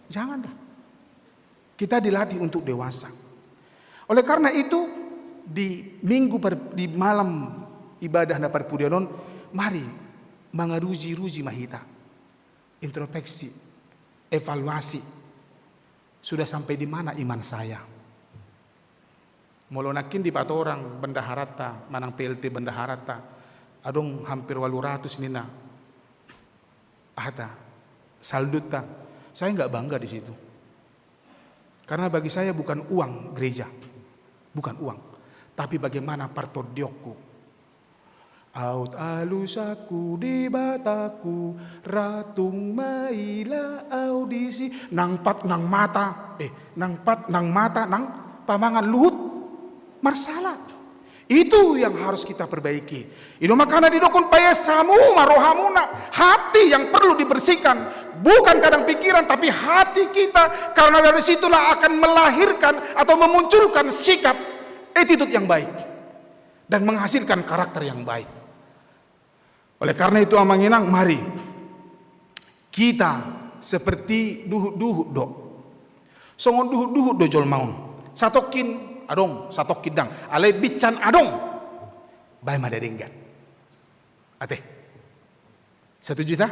Jangan da. Kita dilatih untuk dewasa. Oleh karena itu, di minggu per-, di malam ibadah na parpudi on, mari mangaruji-ruji ma hita. Introspeksi, evaluasi. Sudah sampai di mana iman saya? Molo nangkin dipatorang bendaharanta, manang P L T bendaharanta, adong hampir walu ratus ninna. Ahata, saldutta, saya nggak bangga di situ. Karena bagi saya bukan uang gereja, bukan uang, tapi bagaimana partondionku. Aut alusanku Debataku, ra tung maila au disi. Nang pat nang mata, eh, nang pat nang mata nang pamangan luhut marsala. Itu yang harus kita perbaiki. I do makana didok on, paias hamu ma rohamuna. Hati yang perlu dibersihkan. Bukan kadang pikiran, tapi hati kita. Karena dari situlah akan melahirkan atau memunculkan sikap, attitude yang baik. Dan menghasilkan karakter yang baik. Oleh karena itu, amang inang, mari kita seperti duhut-duhut do. Songon duhut-duhut do jolma on. Satongkin adong, satongkin ndang. Alai binsan adong, baen ma na denggan. Ate. Setuju hita?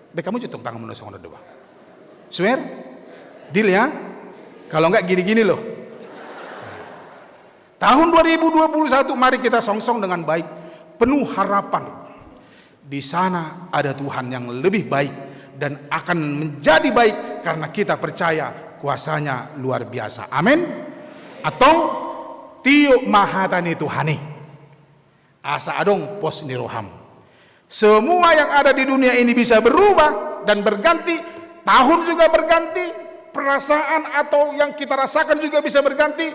Be, kamu jutong tanganmu na songon on do ba. Swear? Deal ya? Kalau enggak, gini-gini loh. Tahun dua ribu dua puluh satu mari kita songsong dengan baik, penuh harapan. Di sana ada Tuhan yang lebih baik dan akan menjadi baik karena kita percaya kuasa-Nya luar biasa. Amin. Antong, tiop ma hata ni Tuhan i. Asa adong pos ni roham. Semua yang ada di dunia ini bisa berubah dan berganti, tahun juga berganti, perasaan atau yang kita rasakan juga bisa berganti.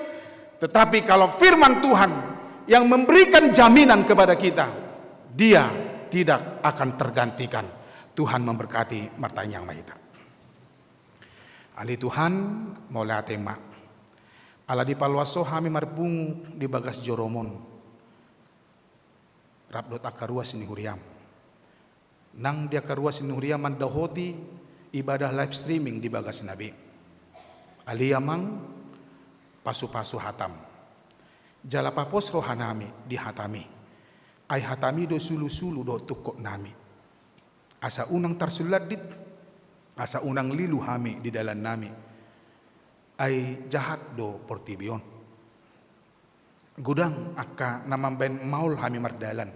Tetapi kalau firman Tuhan yang memberikan jaminan kepada kita, dia tidak akan tergantikan. Tuhan memberkati. Martangiang ma hita. Ale Tuhan, mauliate ma. Ala dipaloas Ho hami marpungu di bagas joroMon. Rap dohot angka ruas ni huriaM. Nang di angka ruas ni huriaM mandohoti ibadah live streaming di bagasna be. Ale Amang, pasu-pasu hataM. Jala papos rohanami di hataMi. Ai hataMi do sulu-sulu dohot tungkotnami. Asa unang tarsullandit, asa unang lilu hami di dalannami. Ai jahat do portibi on. Godang angka na mambaen maol hami mardalan.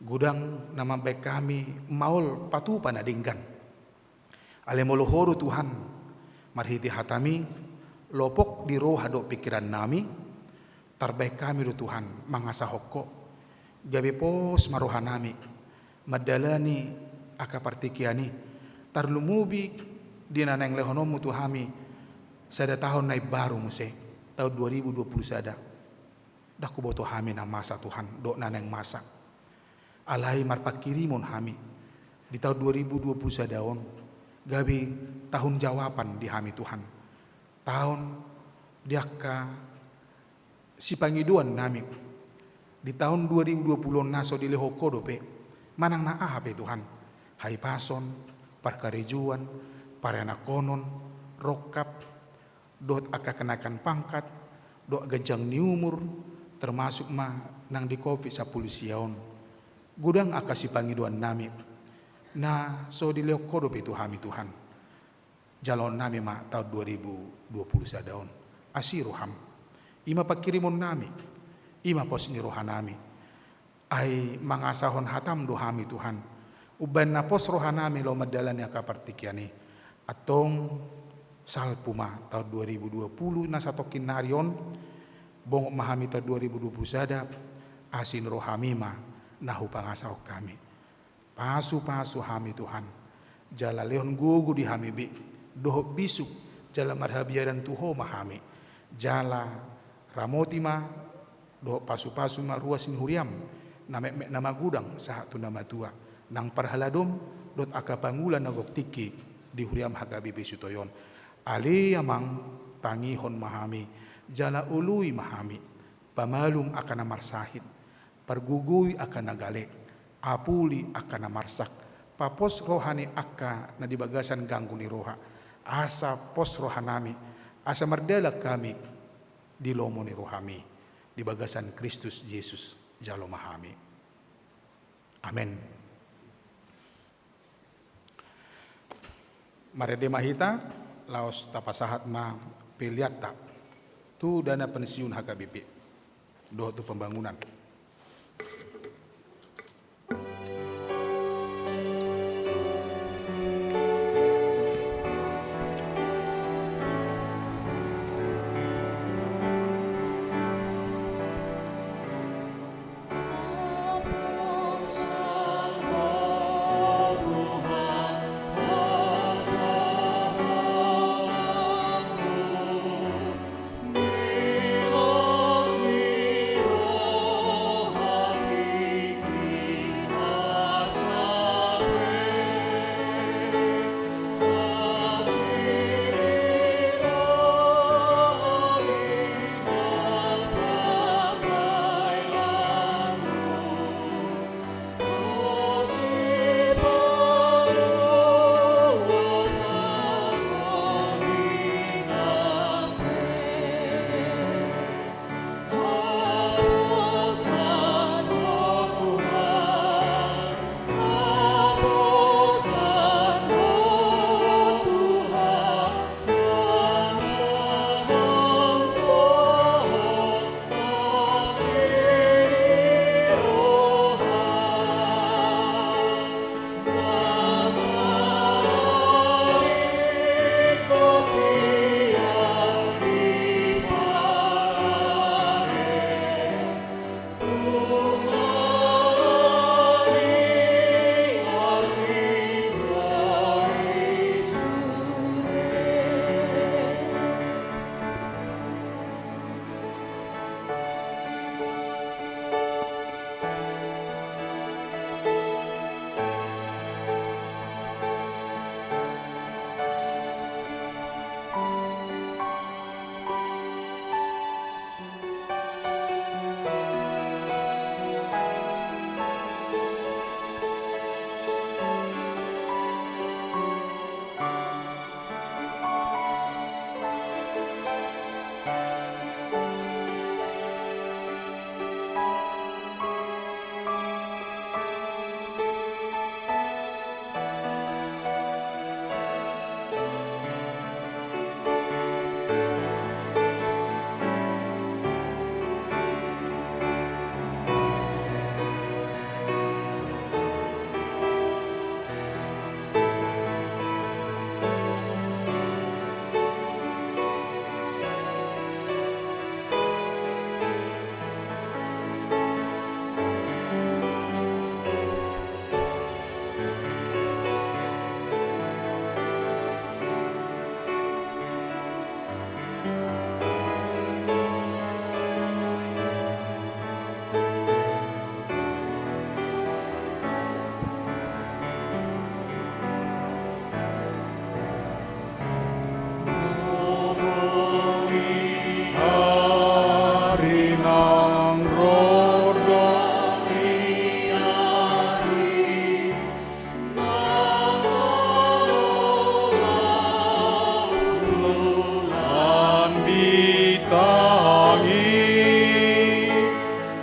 Godang na mambaen hami maol patupa na denggan. Alai molo Ho do Tuhan, marhite hataMi, lopok di roha dohot pingkirannami, tarbaen hami do Tuhan mangasahon Ho. Gabe pos ma rohanami mandalani angka partingkian i, tarlumobi di na naeng lehononMu tu hami sada taon na imbaru muse, taon dua ribu dua puluh sada. Ndang huboto hami na masa, Tuhan, dohot na naeng masa. Alai marpanghirimon hami di taon dua ribu dua puluh sada on, gabe tahun jawaban di hami, Tuhan. Taon di angka sipangidoannami di taon dua ribu dua puluh on na so dilehon Ho dope, manang na aha pe, Tuhan, hahipason, parkarejoan, parianakhonon, rongkap, dohot angka kenaikan pangkat, dohot ganjang ni umur, termasuk ma nang di covid sampulu sia on. Godang angka sipangidoannami na so dilehon Ho dope tu hami, Tuhan. Jaloonnami ma taon dua ribu dua puluh sada on asi rohaM. I ma panghirimonnami, i ma pos ni rohanami. Ai mangasahon hataM do hami, Tuhan. Umbaen na pos rohanami laho mandalani angka partingkian i. Antong salpu ma taon dua ribu dua puluh na satongkin nari on, bongot ma hami taon dua ribu dua puluh sada, asi ni rohaMi ma na hupangasahon hami. Pasu-pasu hami, Tuhan, jala lehon gogo di hami be, dohot bisuk, jala marhabiaran tu Ho ma hami, jala ramoti ma, dohot pasu-pasu ma ruas ni huriaM, na metmet na magodang sahat tu na matua, nang parhaladoM, dohot angka pangula na gok tingki di huriaM H K B P Sutoyo on. Ale Amang, tangihon ma hami, jala oloi ma hami, pamalum angka na marsahit, pargogoi angka na gale, apuli angka na marsak, papos roha ni angka na di bagasan ganggu ni roha, Asa pos rohanami, asa mardalan hami di lomo ni rohami, di bagasan Kristus Jesus jalo ma hami. Amen. Marende ma hita, laos tapasahat ma peleanta tu dana pensiun H K B P dohot tu pembangunan.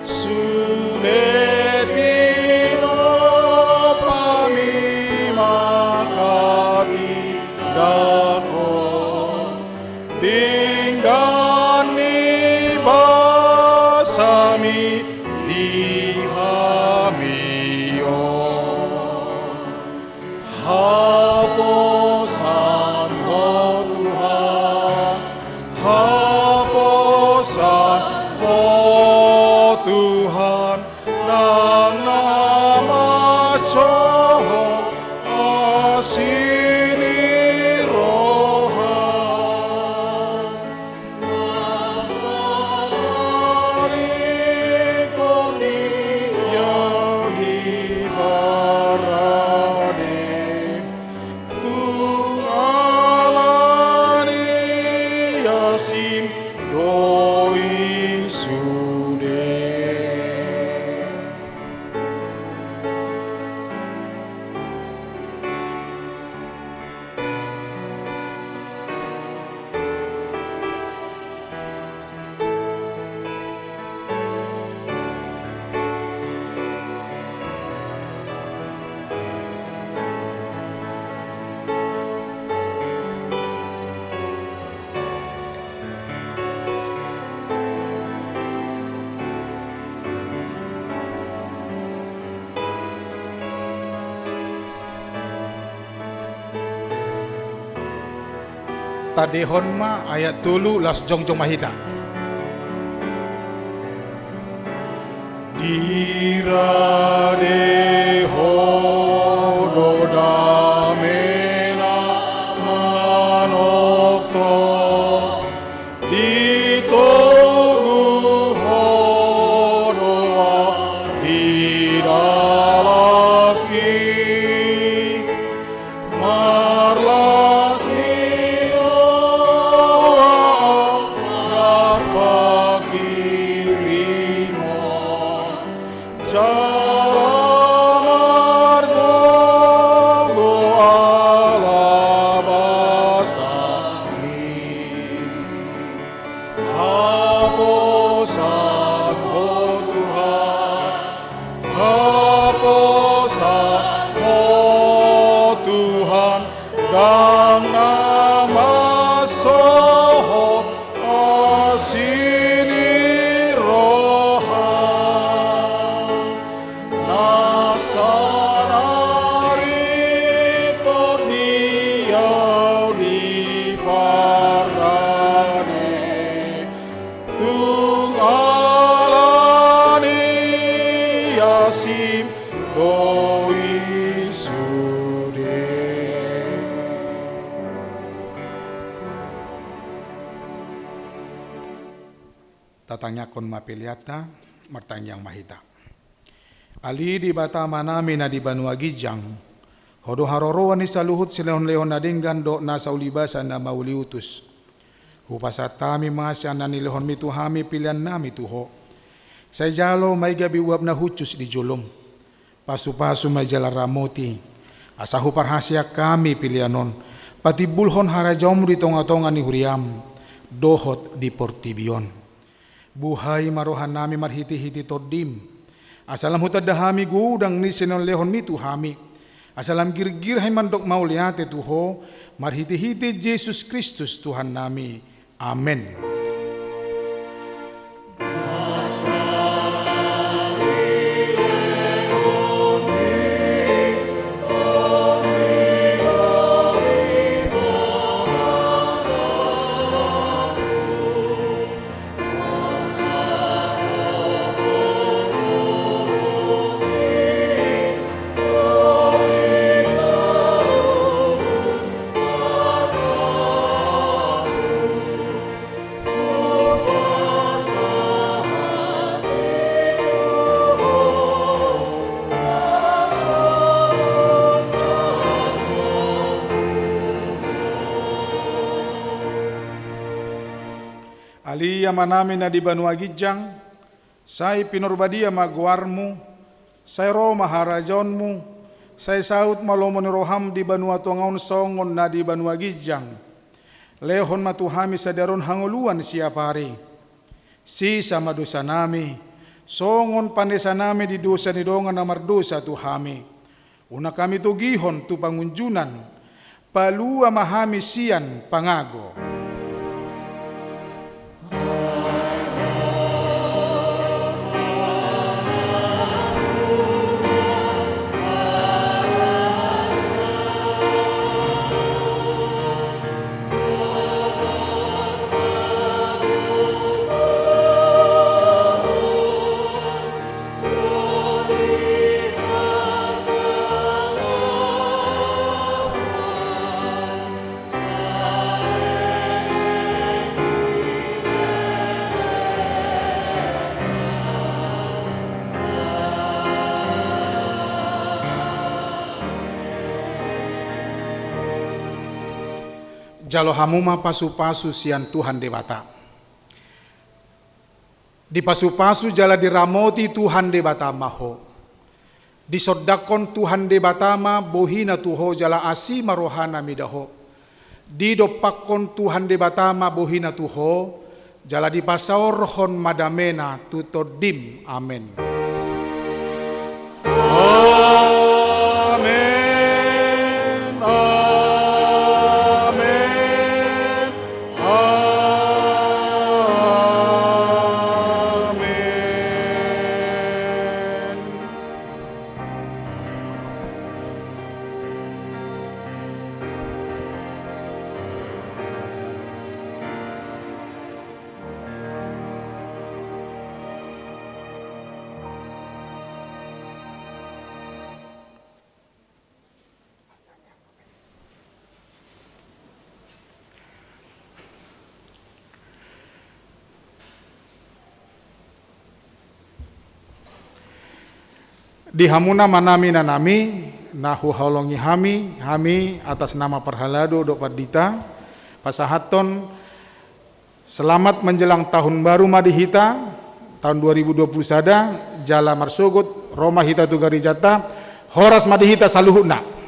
Sude tinopa mi mangkatindangkon denggan ni basami di hami on. Haposan Ho Tuhan, haposan Ho Tuhan, nang na manjou asi ni roha. Tadehon ma ayat tolu, laos jongjong ma hita. Diradehon do damena manongtong, ditogu ho do ahu di dalan i. Marlas ni roha, marpanghirimon, jala margogo ala basami. Haposan ho Tuhan, haposan ho Tuhan, ndang na mansohot asi ni roha. Na sanari ringkot ni ahu di parade, tung ala ni asim do i sude. Tatangiangkon ma peleanta, martangiang ma hita. Ale Debata Amanami na di banua ginjang, Ho do haroroan ni saluhut silehonlehon na denggan dohot nasa ulibasa na mauliutus. Hupasahat hami ma sian na nilehonmi tu hami peleannami tu Ho. Sai jalo ma i gabe uap na hushus di jolom. Pasupasu ma i jala ramoti, asa huparhaseang hami pelean on patimbulhon harajaonmu di tongatonga ni huriam dohot di portibi on. Buhai ma rohanami marhitehite Tondim, asa lam hutanda hami godang ni silehonlehonmi tu hami, asa lam girgir hami mandok mauliate tu Ho, marhitehite Jesus Kristus Tuhannami. Amen. Ale Amanami na di banua ginjang, sai pinarbadia ma goarmu, sai ro ma harajaonmu, sai saut ma lomo ni roham di banua tonga on songon na di banua ginjang. Lehon ma tu hami sadari on hangoluan siapari. Sesa ma dosanami, songon panesanami di dosa ni dongan na mardosa tu hami. Unang hami togihon tu pangunjunan, palua ma hami sian pangago. Jalo hamu ma pasupasu sian Tuhan Debata. Dipasupasu jala diramoti Tuhan Debata ma ho. Disondangkon Tuhan Debata ma bohina tu ho jala asi ma rohana mida ho. Didompakkon Tuhan Debata ma bohina tu ho, jala dipasaorhon ma damena tu tondim. Amen. Amen. Amen. Amen. Di hamuna amanami, inanami, na huhaholongi hami, hami atas nama parhalado dohot pandita, pasahathon selamat menjelang tahun baru ma di hita, tahun dua ribu dua puluh sada, jala marsogot ro ma hita tu garejanta, horas ma di hita saluhutna.